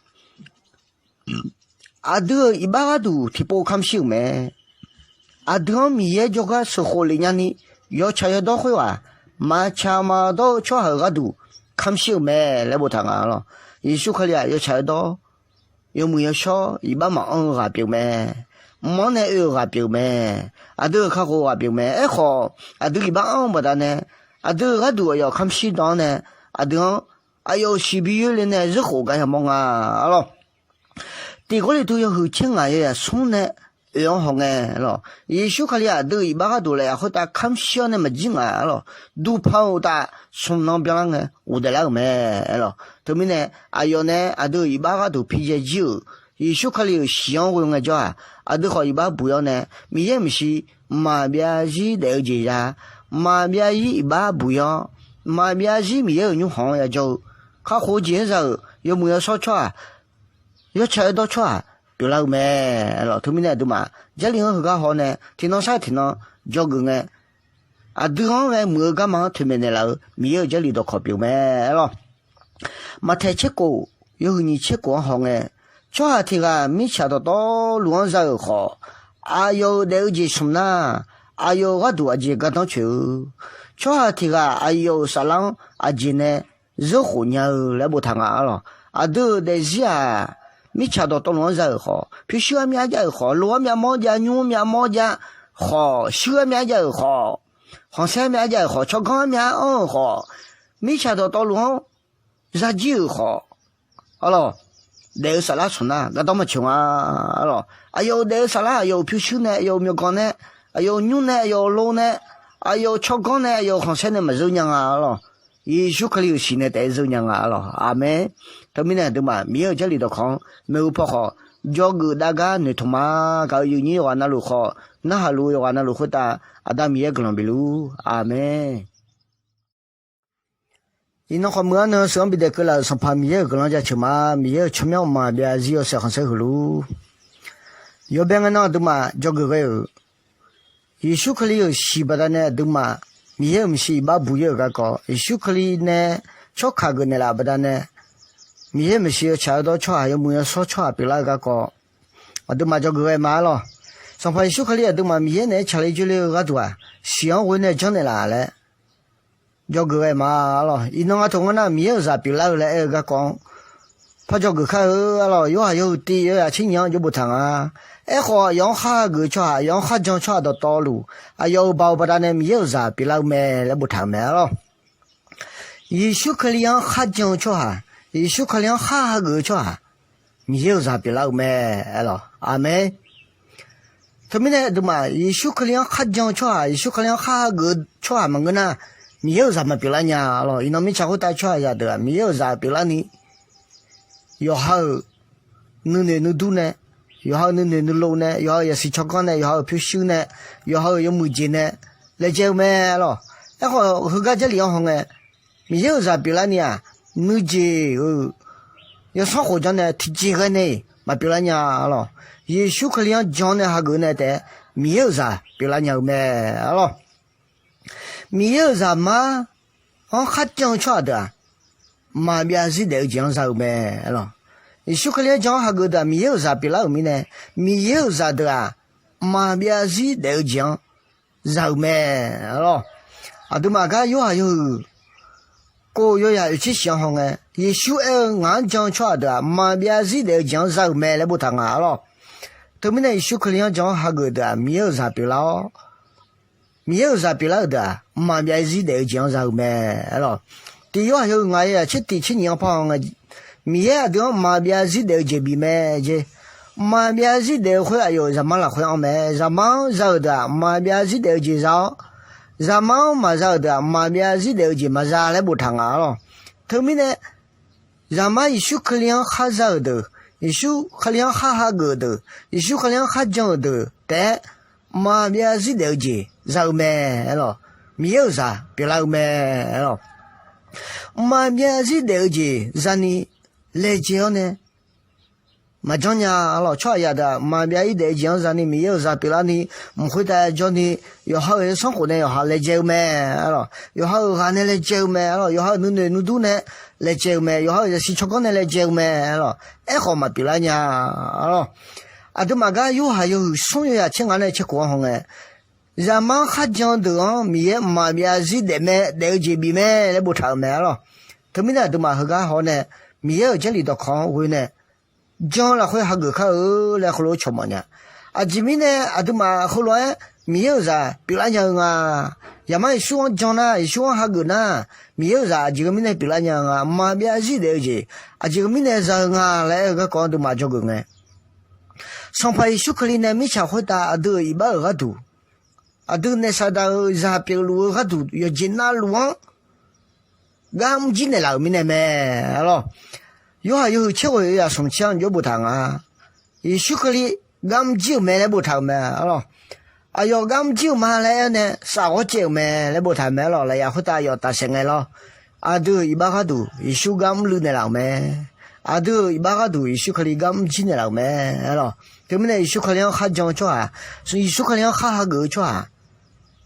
aqdui-euq iqbax gharduq tiqpov kamq shir-euq mae. Aqdui-anr Miqyaer jawrgar sheuqkhof lef nyani, yawtsaq yawdawr khoerghaq maqtsaq maqdawr-eu tsawrhaq-euq gharduq kamq shir-euq mae laer boftaq nga-ar lawq. Yeqsur Kali-aq yawtsaq yawdawr, yawmuiq yawshawr, iqbax maqanr-eu ghaq pyeuf mae. Mq-anr nae oe-euq ghaq pyeuf mae. Aqdui-euq kakhof ghaq pyeuf mae. Aerkhawf, aqdui iqbax anr-eu baqdanae, aqdui-euq gharduq aqyawf kamq shir dan-anr nae, aqdui-anr aqyawf-euq siqbi yoerle nae zeurkhof gar yamawr nga-ar lawq. Tiq Gawrliqtu yawhuiq tser ngaq yawzaq smr nae oe-anr hawngae lawq, Yeqsur Kali-aq aqdui-euq iqbax gharduq lafyaf khoertav kamq shir-awr nae maqjir ngaq-ar lawq. Duqpanq-euq uqtaf, smq nan byanlar ngae ghofdaef lar-euq mae-ar lawq. Teumirnae, aqyawf nae aqdui-euq iqbax gharduq pijae jir-euq Yeqsur Kali-euq siq-anr ghoe ngaejawr-aq, aqdui khawf iqbax buq-awr nae, Miqyaer-euq maeqshi mqmaq byav zarzir daef-eu jeq ya, mqmaq byav zarzir iqbax buq-awr, mqmaq byav zarzir Miqyaer-euq nymrkhanq-anr yajawr-eu, kakhof-eu jeq-anr za-euq yawmuiq yawshawr tsawrhaq, yawtsaq yawdawr tsawrhaq pyeuflar-eu mae-ar lawq. Teumirnae aqduimaf Jarlif-anr heugar haw nae tiqnan sar tiqnan dzawgeuf ngae, aqdui-anr ghae muiq-eu garma-anr toeqmaeq naeqlaf-eu Miqyaer-euq Jarlif dawqkawq pyeuf mae-ar lawq. Maqtaeq tser kof, yawhuiq nyiq tser kof-anr hawngae, tsawrhaq tiq ghaq mirtsaq dawqtawvluf-anr za-euq khawf, aqyawf-euq daef-eu jeq smq nar, aqyawf-euq gharduq aqjeq gardanr tsoeq-eu, tsawrhaq tiq ghaq aqyawf-euq saflar-anr aqjeq nae zeurkhof nya-eu laer boftaq nga-ar lawq. Aqdui-euq daefzir-aq, mirtsaq dawqtawvluf-anr za-euq khawf, pyurshuir armyav arjav-euq khawf, loq armyav mawr jav, nymr armyav mawr jav khawf, shuir armyav arjav-euq khawf, khanqsaer armyav arjav-euq khawf, tsawrganr armyav anr-euq khawf, mirtsaq dawqtawvluf-anr zajir-euq khawf, ar lawq, daef-eu saflar smq nar gardanr maqtsoeq nga-ar lawq. Aqyawf-euq daef-eu saflar, aqyawf-euq pyurshuir nae, aqyawf-euq myawqganq nae, aqyawf-euq nymr nae, aqyawf-euq lo nae, aqyawf-euq tsawrganr nae, aqyawf-euq khanqsaer nae maqzeur nya nga-ar lawq. Yeqsur Kali-euq siq nae taef-aer zeur nya nga-ar lawq. Aqmeq. Teumirnae aqduimaf Miqyaer-euq Jarlif dawqkawq-anr maeqhu paw khawf, dzawgeuf dav gar noeqtmq ma. Gaq-euq yawnyir yawqghaq navluf khawf, narhaq luf-eu yawqghaq navluf khoertav Aqda Miqyaer guiqlanq bif luf-ur. Aqmeq. Iqnan khawf meuq-anr nan sheuq-anr bidaef keuvlaf-euq Sanqpaq Miqyaer-euq guiqlanq jaceuq ma. Miqyaer-euq tsawrmyanr mqmaq byav zarzir yawshaef khanqsaer huiq luf-ur. Yawbae ngae nan aqduimaf dzawgeuf ghae-euq Yeqsur Kali-euq siq baqdanae aqduimaf Miqyaer-euq maeqshi iqbax buq-ir-euq garkawv, Yeqsur Kali nae tsawrkaq geuf naeqlaf baqdanae, Miqyaer-euq maeqshi yawtsaq yawdawr tsawrhaq, yawmuiq yawshawr tsawrhaq pyeuflar-eu garkawv, aqduimaf dzawgeuf ghae ma-ar lawq. Sanqpaq Yeqsur Kali aqduimaf Miqyaer naeq-aer tsaqler joerler-eu gharduq-aq, siq-anr ghoe nae janrnaeq laf laer dzawgeuf ghae ma-ar lawq. Iqnan nga taq ngeur nar, Miqyaer-euq zaq pyeuflar-eu laer aer-eu garkawv-anr par dzawgeuf kar-eu arlawq. Yorhaq yawhuiq tiq yawzaq tser nyiq-anr jawr boftaq nga. Aerkhawf, aqyawf-anr khar hageuf-eu tsawrhaq, aqyawf-anr khar jan-eu tsawrhaq dawqtawvluf, aqyawf-euq baoq baqdanae Miqyaer-euq zaq pyeuflar-eu mae laer boftaq-euq mae arlawq. Yeqsur Kali-anr khar jan-eu tsawrhaq, Yeqsur Kali-anr khar hageuf-eu tsawrhaq, Miqyaer-euq zaq pyeuflar-eu mae arlawq. Aqmeq. Teumirnae aqduimaf Yeqsur Kali-anr khar jan-eu tsawrhaq, Yeqsur Kali-anr khar hageuf-eu tsawrhaq maqngeur nar, Miqyaer-euq zaq maqpyeuflar nya arlawq. Iqnan mirtsaq khoertav tsawrhaqzaq deuq-aq Miqyaer-euq zaq pyeuflarni, yawqha-euq nuinoeq nuidur nae, yawqha-euq nuinoeq nuilov nae, yawqha-euq yasiq tsawrganr nae, yawqha-euq pyurshuir nae, yawqha-euq yawmuiq jeq nae laejae-eu mae arlawq. Aerkhawf, heugar Jarlif-anr hawngae, Miqyaer-euq zaq pyeuflarni-aq, nuijeq-euq yawsanr khof janr nae tiqjeq ghae nae-iq maqpyeuflar nya arlawq. Yeqsur Kali-anr jan-awr nae hageuf nae taef-aer Miqyaer-euq zaq pyeuflar nya-eu mae arlawq. Miqyaer-euq zaqmar-anr khar jan-eu tsawrhaq deuq-aq, maqbyav zir daef-eu jeq-anr za-eu mae arlawq. Yeqsur Kali-anr jan-awr hageuf deuq-aq, Miqyaer-euq zaq pyeuflar-euq mirnae, Miqyaer-euq zaq deuq-aq, maqbyav zir daef-eu jeq-anr za-eu mae arlawq. Aqduimaf gar Yorhaq yawhuiq kov yawzaq oeqtser shif-anr hawngae, Yeqsur aer-eu, ngaq-anr jan-eu tsawrhaq deuq-aq, maqbyav zir daef-eu jeq-anr za-euq mae laer boftaq nga arlawq. Teumirnae Yeqsur Kali-anr jan-awr hageuf deuq-aq, Miqyaer-euq zaq pyeuflar-awr, Miqyaer-euq zaq pyeuflar-euq deuq-aq, maqbyav zir daef-eu jeq-anr za-eu mae arlawq. Tiq Yorhaq yawhuiq ngaq yawzaq tser tiq tser nyiq-anr par hawngae, Miqyaer aqdui-anr maqbyav zir daef-eu jeq bif mae jeq. Maqbyav zir daef-eu khoer aqyawf-euq zaqmar lafkhoer anr mae. Zaqmar-anr za-euq deuq-aq, maqbyav zir daef-eu jeq za-awr, zaqmar-anr maqza-euq deuq-aq, maqbyav zir daef-eu jeq maqza laer boftaq nga arlawq. Teumirnae, zaqmar Yeqsur Kali-anr khar za-euq deuq, Yeqsur Kali-anr khar hageuf-euq deuq, Yeqsur Kali-anr khar jan-euq deuq taef-aer, maqbyav zir daef-eu jeq za-eu mae arlawq. Miqyaer-euq zaq pyeuflar-eu mae arlawq. Maqbyav zir daef-eu jeq zani laejae-awr nae maqjanr nya arlawq. Tsawrhaqzaq deuq-aq, maqbyav zir daef-eu jeq-anr zani Miqyaer-euq zaq pyeuflarni, mq khoertav jawrni, yawqha-euq yawsanr khof nae yawqha laejae-eu mae arlawq. Yawqha-euq ghaq nae laejae-eu mae arlawq. Yawqha-euq nuinoeq nuidur nae laejae-eu mae. Yawqha-euq yasiq tsawrganr nae laejae-eu mae arlawq. Aerkhawf maqpyeuflar nya arlawq. Aqduimaf gar Yorhaq yawhuiq smr yawzaq tser ngaq nae tser khof-anr hawngae, zaqmar-anr khar jan-eu deuq-anr Miqyaer maqbyav zir daef mae, daef-eu jeq bif mae laer boftaq-euq mae arlawq. Teumirnae aqduimaf heugar haw-awr nae, Miqyaer-euq Jarlif dawqkawq-anr ghoe nae jan-eu lafkhoer hageuf kar-eu laer heulof-aer cawq mawf nya. Aqjeq mirnae aqduimaf heulof-aer Miqyaer-euq zaq pyeuflar nya-eu nga. Zaqmar Yeqsur-anr jan nar, Yeqsur-anr hageuf nar, Miqyaer-euq zaq aqjeq mirnae pyeuflar nya-eu nga. Maqbyav zir daef-eu jeq aqjeq mirnae za-eu nga laer aer-eu garkawv aqduimaf dzawgeuf ngae, Sanqpaq Yeqsur Kali nae mirtsaq khoertav aqdui-euq iqbax-euq gharduq, aqdui naef saqdaq-euq zaq pyeufluf-eu gharduq yawqjeq navluf-anr gar mr jir naeqlaf-euq mirnae mae arlawq. Yorhaq yawhuiq tser ghoeq yawzaq smq tser-anr jawr boftaq nga. Yeqsur Kali gar mr jir-euq mae laer boftaq-euq mae arlawq. Aqyawf gar mr jir-euq ma laer aer-awr nae saf ghawr caev-euq mae laer boftaq-euq mae arlawq. Lafyaf khoertav aqyawf tafsaef ngae lawr. Aqdui-euq iqbax gharduq Yeqsur gar mrluiv naeqlaf-euq mae. Aqdui-euq iqbax gharduq Yeqsur Kali gar mr jir naeqlaf-euq mae arlawq. Teumirnae Yeqsur Kali-anr khar jan-eu tsawrhaq, Yeqsur Kali-anr khar hageuf-eu tsawrhaq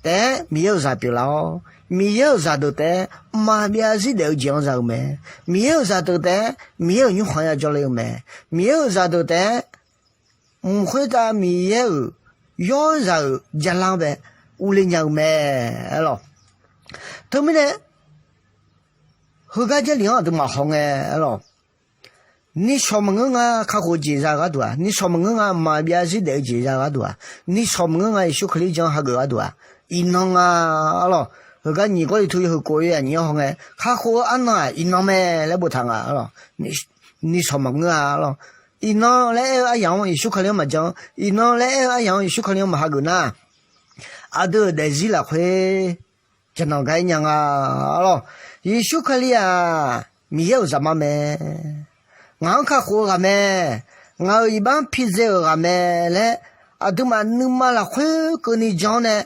taef-aer Miqyaer-euq zaq pyeuflar-awr, Miqyaer-euq zaqdeuq taef-aer maqbyav zir daef-eu jeq-anr za-eu mae. Miqyaer-euq zaqdeuq taef-aer Miqyaer-euq nymrkhanq ya jawrler-eu mae. Miqyaer-euq zaqdeuq taef-aer mq khoertav Miqyaer-euq yawrzaq-euq jalar-anr bae urler nya-eu mae arlawq. Teumirnae heugar Jarlif-anr aqduimaf hawngae arlawq, nishawq maqngeur nga kakhof-eu jeq za-eu gharduq-aq, nishawq maqngeur nga maqbyav zir daef-eu jeq za-eu gharduq-aq, nishawq maqngeur nga Yeqsur Kali jan hageuf gharduq-aq, iqnan nga arlawq. Heugar nyiq Gawrliqtu yawhuiq kof yawzaq nyiq-anr hawngae, kakhof-eu arnan-aq iqnan mae laer boftaq nga arlawq. Nishawq maqngeur-a arlawq. Iqnan laer aer-eu aryaq-anr Yeqsur Kali-anr maqjan, iqnan laer aer-eu aryaq-anr Yeqsur Kali-anr maqhageuf nar, aqdui-euq daefzir lafkhoer jaqnanq gar ir nya nga arlawq. Yeqsur Kali-aq, Miqyaer-euq zaqmar mae. Ngaq-anr kakhof-eu ghaq mae. Ngaq-euq iqbax-anr pidzae-euq ghaq mae laer, aqduimaf nuima lafkhoer keuvni jan-awr nae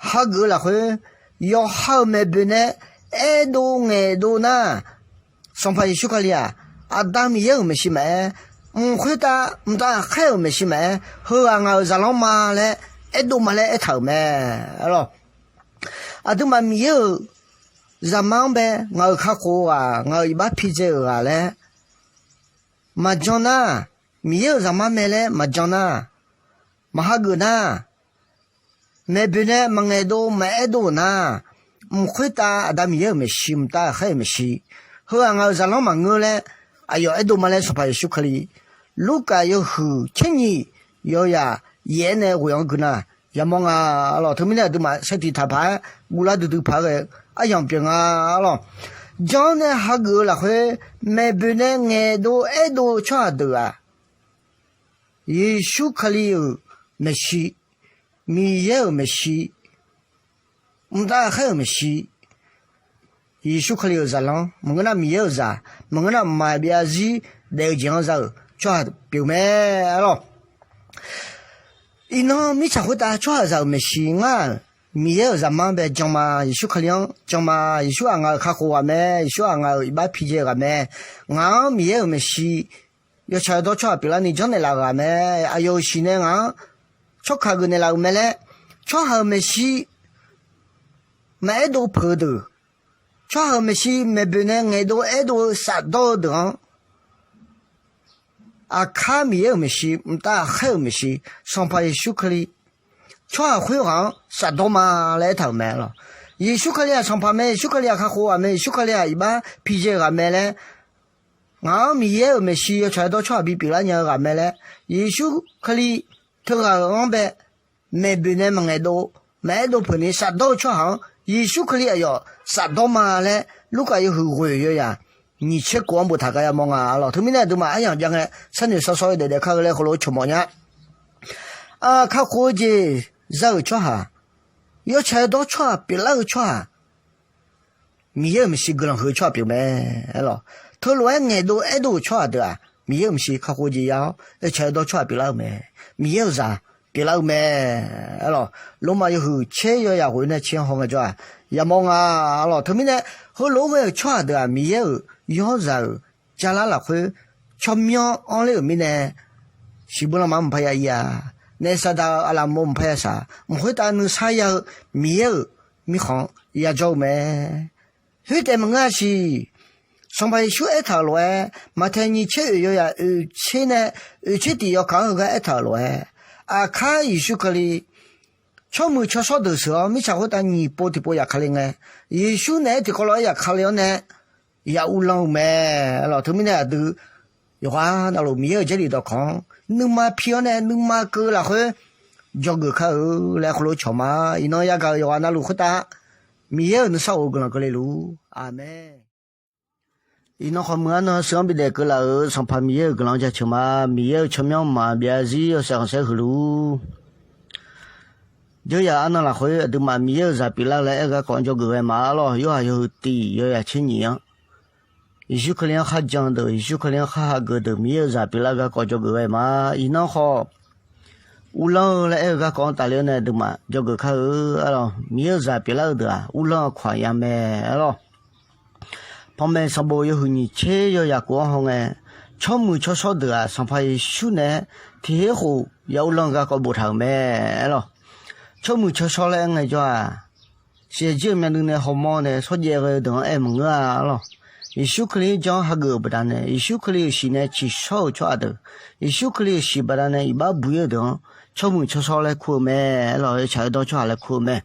hageuf-eu lafkhoer, yawqha-euq maeqboeq nae aerdov ngaeqdov nar, Sanqpaq Yeqsur Kali-aq, Aqda Miqyaer-euq maeqshi maqaer, mq khoertav mqtav ghaqkhaer-euq maeqshi maqaer, heughaq ngaq-euq zaqlanr ma laer aerdov ma laer aertaq-euq mae arlawq. Aqduimaf Miqyaer-euq zaqmar-anr bae ngaq-euq kakhof-eu ghaq, ngaq-euq iqbax pidzae-euq ghaq laer maqjan nar, Miqyaer-euq zaqmar mae laer maqjan nar, maqhageuf nar, maeqboeq nae maqngaeqdov maqaerdov-euq nar, mq khoertav Aqda Miqyaer-euq maeqshi, mqtav ghaqkhaer-euq maeqshi, heughaq ngaq-euq zaqlanr maqngeur laer aqyawf aerdov ma laer Sanqpaq Yeqsur Kali, Lurkaf yawhuiq tser nyiq, yawzaq yaef-aer nae ghoeq-anr gui nar, yamawr nga. Arlawq, teumirnae aqduimaf saertiq taq paq-aer guvlar duidui paq-aer ghae-eu aryamq pyeuf nga. Arlawq, jan-anr nae hageuf-eu lafkhoer maeqboeq nae ngaeqdov aerdov-eu tsawrhaq deuq-aq, Yeqsur Kali-euq maeqshi, Miqyaer-euq maeqshi, mqtav khaer-euq maeqshi, Yeqsur Kali-euq zaqlanr maqngeur nar, Miqyaer-euq zaq maqngeur nar, mqmaq byav zarzir daef-eu jeq-anr za-euq tsawrhaq pyeuf mae. Arlawq, iqnan mirtsaq khoertav tsawrhaqzaq-euq maeqshi ngar-euq Miqyaer-euq zaqmar bae jan ma, Yeqsur Kali-anr jan ma, Yeqsur-aq ngaq-euq kakhof ghaq mae, Yeqsur-aq ngaq-euq iqbax pijae ghaq mae, ngaq-anr Miqyaer-euq maeqshi yawtsaq yawdawr tsawrhaq pyeuflarni janrnaeq laf-eu ghaq mae, aqyawf-euq shiq nae ngaq-anr tsawrkaq geufnaeq laf-euq mae laer, tsawrhaq-euq maeqshi maqaerdov peuq-eu deuq, tsawrhaq-euq maeqshi maeqboeq nae ngaeqdov aerdov-eu safdawr-eu deuq-anr, aqkar Miqyaer-euq maeqshi, mqtav ghaqkhaer-euq maeqshi, Sanqpaq Yeqsur Kali, tsawrhaq khoerghaq-anr safdawr ma laer aertaq-euq mae. Arlawq, Yeqsur Kali-aq Sanqpaq mae, Yeqsur Kali-aq kakhof ghaq mae, Yeqsur Kali-aq iqbax pijae ghaq mae laer, ngaq-anr Miqyaer-euq maeqshi yawtsaq yawdawr tsawrhaq bipyeuf lar nya-eu ghaq mae laer, Yeqsur Kali teughaq-euq anr bae maeqboeq nae maqngaeq dov, maqaer dov peuq ni safdawr-eu tsawrhaq-anr Yeqsur Kali aqyawf safdawr ma laer, Lurkaf yawhuiq ghoeq yawzaq nyiq tser kof-anr boftaq gar yamawr nga. Arlawq, teumirnae aqduimaf aryamq jav ngae sharnoeq shawrshawr-eu daef daef kar-eu laer heulof-aer cawq mawf nya. Kakhof-eu jeq za-euq tsawrhaq, yawtsaq yawdawr tsawrhaq pyeuflar-eu tsawrhaq, Miqyaer-euq maeqshi guiqlanq huiq-eu tsawrhaq pyeuf mae. Arlawq, teulof-aer ngaeqdov aerdov-euq tsawrhaq deuq-aq, Miqyaer-euq maeqshi kakhof-eu jeq ya-awr yawtsaq yawdawr tsawrhaq pyeuflar-eu mae. Miqyaer-euq zaq pyeuflar-eu mae. Arlawq, Lormav yawhuiq tser yawzaq ghoeq nae tser-anr haw ngaejawr-aq, yamawr nga. Arlawq, teumirnae heulof-aer ghae-euq tsawrhaq deuq-aq, Miqyaer-euq yawrzaq-euq jarlar lafkhoer tsawrmyanr anrler-euq mirnae, siqbur lanma maqpar ya ir-a. Naef saqdaq-euq aqlaf mov maqpar ya saq, mq khoertav nuisar ya-eu Miqyaer-euq mirkhanq-anr yajawr-eu mae. Khoertaef maqngeur-a siq. Sanqpaq Yeqsur aertaq-euq lof-aer, Maqtaeq nyiq tser oeq yawzaq oeq tser nae oeq tser tiq yawkaq-anr heugar aertaq-euq lof-aer, aqkar Yeqsur Kali tsawrmuiq tsawrshawr deuq sheuq-awr mirtsaq khoertav nyiq pov tiqpov yaqkale ngae, Yeqsur naeq-aer tiqkawv lof-aer yaqkale-awr nae ya uvlanr-eu mae. Arlawq, teumirnae aqdui yawqghaq navluf Miqyaer-euq Jarlif dawqkawq-anr nuima pi-awr nae nuima keuv-eu lafkhoer dzawgeuf kar-eu laer heulof-aer cawq ma. Iqnan yagaq-euq yawqghaq navluf khoertav Miqyaer-euq nuisar of-eu guiqlanq keuvle luf-ur. Aqmeq. Iqnan khawf meuq arnan sheuq-anr bidaef keuvlaf-euq Sanqpaq Miqyaer-euq guiqlanq-anr jaceuq ma. Miqyaer-euq tsawrmyanr maqbyav zarzir yawshaef khanqsaer huiqluf-ur. Jeuryaq arnan lafkhoer aqduimaf Miqyaer-euq zaq pyeuflar-eu laer aer-eu garkawv-anr dzawgeuf ghae ma. Arlawq, Yorhaq yawhuiq tiq yawzaq tser nyiq-anr Yeqsur Kali-anr kharjan deuq, Yeqsur Kali-anr khar hageuf deuq Miqyaer-euq zaq pyeuflar-eu garkawv dzawgeuf ghae ma. Iqnan khawf uvlanr-eu laer aer-eu garkawv-anr tafler-awr nae aqduimaf dzawgeuf kar-eu. Arlawq, Miqyaer-euq zaq pyeuflar-eu deuq-aq uvlanr-eu kawq-aq ya mae. Arlawq, Panmaeq sanqbof yawhuiq nyiq tser yawzaq kof-anr hawngae, tsawrmuiq tsawrshawr deuq-aq Sanqpaq Yeqsur naeq-aer tiq her khof ya uvlanr-eu garkawv boftaq-euq mae. Arlawq, tsawrmuiq tsawrshawr laer aer ngaejawr-aq, siqyaer jir-eu myavnuiv nae hawmawr nae shawrjaev ghae-eu deuq-anr aer maqngeur-a. Arlawq, Yeqsur Kali-anr jan-anr hageuf-euq baqdanae, Yeqsur Kali-euq shiq nae tsiqshawr-euq tsawrhaq deuq, Yeqsur Kali-euq shiq baqdanae iqbax buq-ir-eu deuq-anr tsawrmuiq tsawrshawr laer kur-eu mae. Arlawq, yawtsaq yawdawr tsawrhaq laer kur-eu mae.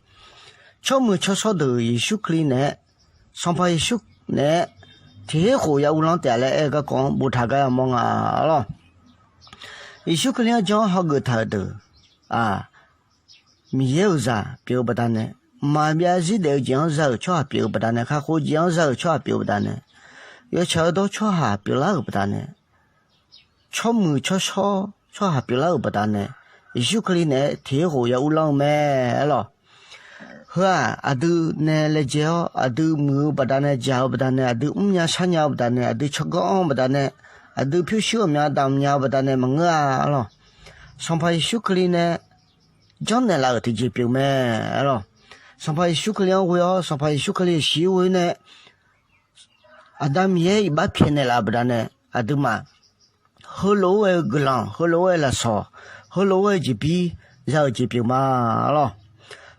Tsawrmuiq tsawrshawr deuq Yeqsur Kali naeq-aer, Sanqpaq Yeqsur naeq-aer tiq her khof ya uvlanr taef-a laer aer-eu garkawv-anr boftaq gar yamawr nga. Arlawq, Yeqsur Kali-anr jan-anr hageuf taq-euq deuq-aq, Miqyaer-euq zaq pyeuf-eu baqdanae, maqbyav zarzir daef-eu jeq-anr za-euq tsawrhaq pyeuf-eu baqdanae, kakhof-eu jeq-anr za-euq tsawrhaq pyeuf-eu baqdanae, yawtsaq yawdawr tsawrhaq pyeuflar-euq baqdanae, tsawrmuiq tsawrshawr tsawrhaq pyeuflar-euq baqdanae, Yeqsur Kali naeq-aer tiq her khof ya uvlanr-eu mae. Arlawq, heu-aq aqdui nae laejae-awr aqdui muiq-eu baqdanae, jaq-eu baqdanae, aqdui mrnya sharnya-eu baqdanae, aqdui tsawrganr anr-eu baqdanae, aqdui pyurshuir ghawqmya damqnya-eu baqdanae maqngeur-a. Arlawq, Sanqpaq Yeqsur Kali nae janrnaeq laf-euq tiqjeq pyeuf mae. Arlawq, Sanqpaq Yeqsur Kali-anr ghoe-awr Sanqpaq Yeqsur Kali-euq shiq-ir ghoe nae Aqda Miqyaer iqbax pyaeqnaeq laf-euq baqdanae, aqduimaf heulof-aer ghae-eu guiqlanq, heulof-aer ghae-eu lafsawq, heulof-aer ghae-eu jeqbir za-euq jeq pyeuf ma. Arlawq,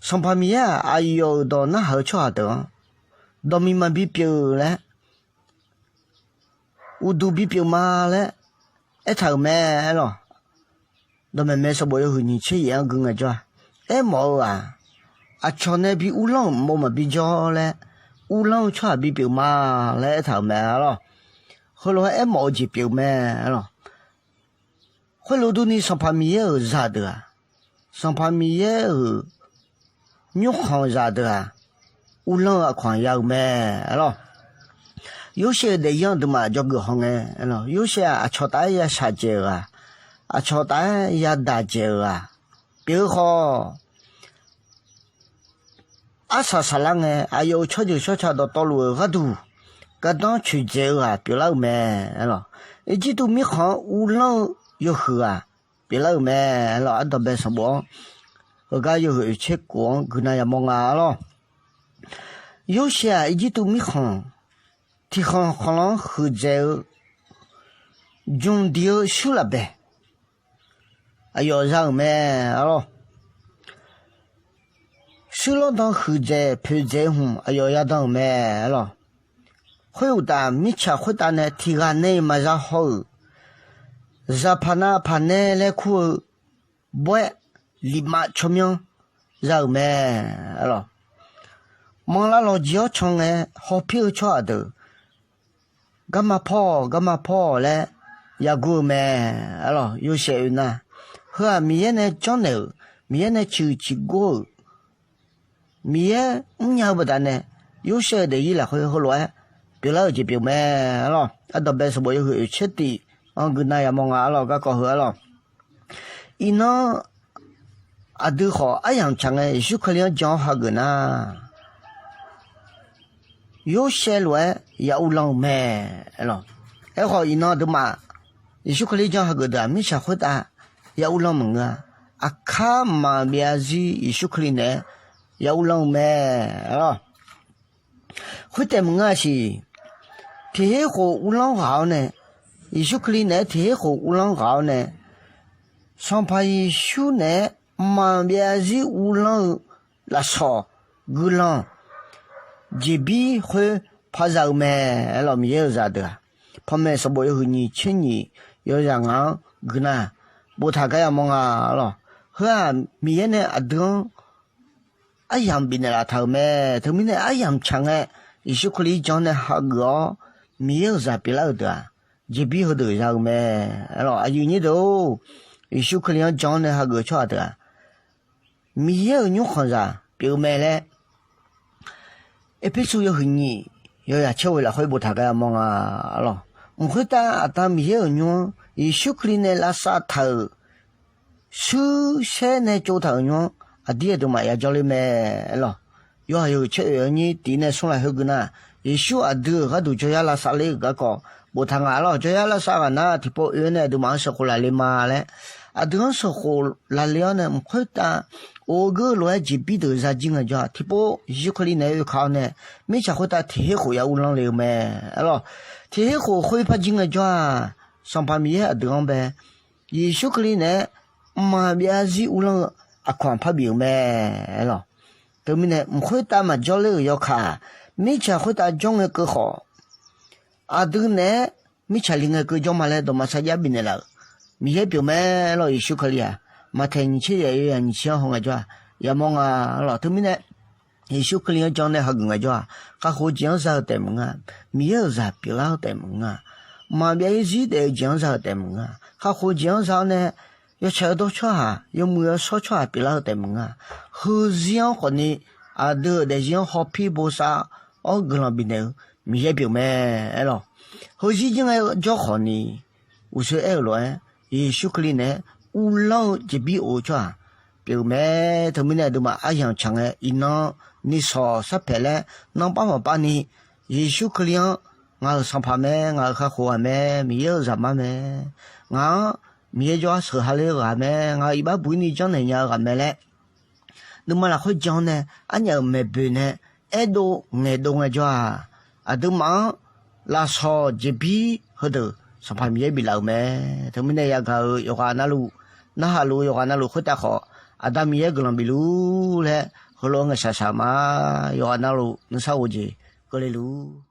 Sanqpaq Miqyaer-aq aqyawf-euq dawq narhaq-eu tsawrhaq deuq-anr dawqmiq maqbi pyeuf laer, uqduq bipyeuf ma laer aertaq-euq mae. Arlawq, dawqmaeq maeq sanqbof yawhuiq nyiq tser yaef-anr gui ngaejawr-a, aermawf-eu-aq, aqcawq nae bi uvlanr-euq mov maqbi jawr laer, uvlanr-eu tsawrhaq bipyeuf ma laer aertaq-euq mae. Arlawq, heulof-aer aermawf-eu jeq pyeuf-eu mae, arlawq. Khoerlof durni Sanqpaq Miqyaer-euq zaqdeuq-aq, Sanqpaq Miqyaer-euq nymrkhanq zaqdeuq-aq, uvlanr-eu aqkawq-anr ya-eu mae, arlawq. Yorsaev-euq daefzir-anr aqduimaf jawrgeuf hawngae, Yorsaev-aq, aqcawq taf-aer ya shaqdzaeq-euq ghaq, aqcawq taf-aer ya daq dzaeq-euq ghaq pyeuf-eu khawf, arsaq saqlar ngae, aqyawf-euq tsawrjeuq tsawrca dawqtawvluf-euq gharduq gardanr coeqdzaeq-eu ghaq pyeuflar-eu mae, arlawq. Irjirtuv mirkhanq-anr uvlanr-eu yawhuiq ghaq pyeuflar-euq mae, arlawq. Ardanqbae sanqbof-anr heugar yawhuiq oeqtser kof-anr guiqnav yamawr nga, arlawq. Yorsaev-aq, Irjirtuv mirkhanq tiqkhanq khanqlan-anr huiqdzaeq-eu jmq diq-eu shuir lafbaeq aqyawf za-euq mae, arlawq. Shuir lawrdan huiqdzaeq poeqdzaeq-eu hmq aqyawf yadan-euq mae, arlawq. Khoeruqtaf, mirtsaq khoertav nae tiqghaq nae-iq maqza haw-euq, zaqpaq navpaq nae laer kur-eu bawr-aer, lifmav tsawrmyanr za-euq mae, arlawq. Manrlar lawqjir-awr can ngae hawpir-eu tsawrhaq deuq garma pawr-awq, garma pawr-awq laer yagur-eu mae, arlawq. Yorsaev oe nar, heu-aq Miqyaer nae janrnaeq-euq, Miqyaer nae ciqhuiq ciqgor-euq, Miqyaer mrnya-eu baqdanae, Yorsaev-euq daefzir lafkhoer heulof-aer pyeuflar-euq jeq pyeuf mae, arlawq. Ardanqbae sanqbof yawhuiq oeqtser tif-anr guiqnav yamawr nga, arlawq. Garkawv heu, arlawq. Iqnan aqdui khawf aryamq tsaq ngae Yeqsur Kali-anr jan-awr hageuf nar, Yorsaev lof-aer ya uvlanr-eu mae, arlawq. Aerkhawf, iqnan aqduimaf Yeqsur Kali jan hageuf deuq-aq, mirtsaq khoertav ya uvlanr maqngeur-a. Aqkar maqbyav zarzir Yeqsur Kali naeq-aer ya uvlanr-eu mae, arlawq. Khoertaef maqngeur-a siq, tiqher khof uvlanr ghaq-awr nae, Yeqsur Kali naeq-aer tiqher khof uvlanr ghaq-awr nae, Sanqpaq Yeqsur naeq-aer mqmaq maqbyav zarzir uvlanr-eu lafsawq guiqlanq jeqbir khoer parza-eu mae, arlawq. Miqyaer-euq zaqdeuq-aq, panmaeq sanqbof yawhuiq nyiq tser nyiq yawzaq ngaq-anr guiqnav boftaq gar yamawr nga, arlawq. Heu-aq Miqyaer nae aqdui-anr aryamq bifnaeq laftaq-euq mae. Teumirnae aryamq tsaq ngae Yeqsur Kali jan nae hageuf-awr Miqyaer-euq zaq pyeuflar-euq deuq-aq, jeqbir heudeuq za-eu mae, arlawq. Aqyuif nyir deuq-or, Yeqsur Kali-anr jan-awr nae hageuf-eu tsawrhaq deuq-aq, Miqyaer-euq nymrkhanqzaq pyeuf-eu mae laer Erpersu yawhuiq nyiq yawzaq tser ghoe lafkhoer boftaq gar yamawr nga, arlawq. Mq khoertav Aqda Miqyaer-euq nymr-anr Yeqsur Kali nae lavsav taq-euq shuir saer nae tsovtaq-euq nymr-anr aqdir aqduimaf yajawr ler mae, arlawq. Yawhaiq yawhuiq tser oeq-anr nyir tiq nae smr lafkhoer gui nar, Yeqsur aqdui-euq gharduq jawryar lavsav ler-euq garkawv boftaq nga, arlawq. Jawryar lavsav ghaq nar tiqpov oe-awr nae aqduimaf-anr sheuqkhof lafle ma laer, aqdui-anr sheuqkhof lafle-awr nae mq khoertav of-eu geur lof-aer jeqbir deuq zajir ngaejawr-aq, tiqpov Yeqsur Kali naeq-aer oekaq-awr nae mirtsaq khoertav tiqher khof ya uvlanr le-eu mae, arlawq. Tiqher khof khoer par jir ngaejawr-aq, Sanqpaq Miqyaer aqdui-anr bae Yeqsur Kali naeq-aer mqmaq byav zarzir uvlanr-eu aqkawq-anr parbif-euq mae, arlawq. Teumirnae mq khoertav maqjawr ler-euq yawkaq, mirtsaq khoertav jawr ngae keuv khawf, aqdui naeq-aer mirtsaq li ngae keuv jawr ma laer dawqma sarjax bifnaeq laf-euq Miqyaer pyeuf mae, arlawq. Yeqsur Kali-aq, Maqtaeq nyiq tser yaeq yawzaq nyiq tser-anr haw ngaejawr-aq yamawr nga, arlawq. Teumirnae Yeqsur Kali-anr jan nae hageuf ngaejawr-aq, kakhof-eu jeq-anr za-eu taef maqngeur-a. Miqyaer-euq zaq pyeuflar-eu taef maqngeur-a. Maqbyav zarzir daef-eu jeq-anr za-eu taef maqngeur-a. Kakhof-eu jeq-anr za-awr nae yawtsaq yawdawr tsawrhaq, yawmuiq yawshawr tsawrhaq pyeuflar-eu taef maqngeur-a. Heuzir-anr khawfni aqdui-euq daefzir-anr hawpir bosav-awr guiqlanq bifnaeq-eu Miqyaer pyeuf mae, arlawq. Heuzir jir ngaejawr khawfni, uqshoe aer-euq lof-aer Yeqsur Kali naeq-aer uvlanr-eu jeqbir of-eu tsawrhaq pyeuf-eu mae. Teumirnae aqduimaf aryamq tsaq ngae iqnan ni sawq sarpaeq laer nanrpav maqpav ni, Yeqsur Kali-anr ngaq-euq Sanqpaq mae, ngaq-euq kakhof ghaq mae, Miqyaer-euq zaqmar mae, ngaq-anr Miqyaer jawrgar sheuq ha ler-eu ghaq mae, ngaq-euq iqbax buq-ir ni janrnaeq nya-eu ghaq mae laer nuima lafkhoer jan-awr nae arnyaf-euq maeqboeq nae aerdov ngaeqdov ngaejawr-aq, aqduimaf-anr lafsawq jeqbir heudeuq Sanqpaq Miqyaer biflaf-euq mae. Teumirnae yagaq-euq yawqghaq navluf, narhaq luf-eu yawqghaq navluf khoertav khawf, Aqda Miqyaer guiqlanq bifluf-ur laer heulof-aer ngaeqshaq shaq ma. Yawqghaq navluf nuisar ghof jeq keuvle luf-ur.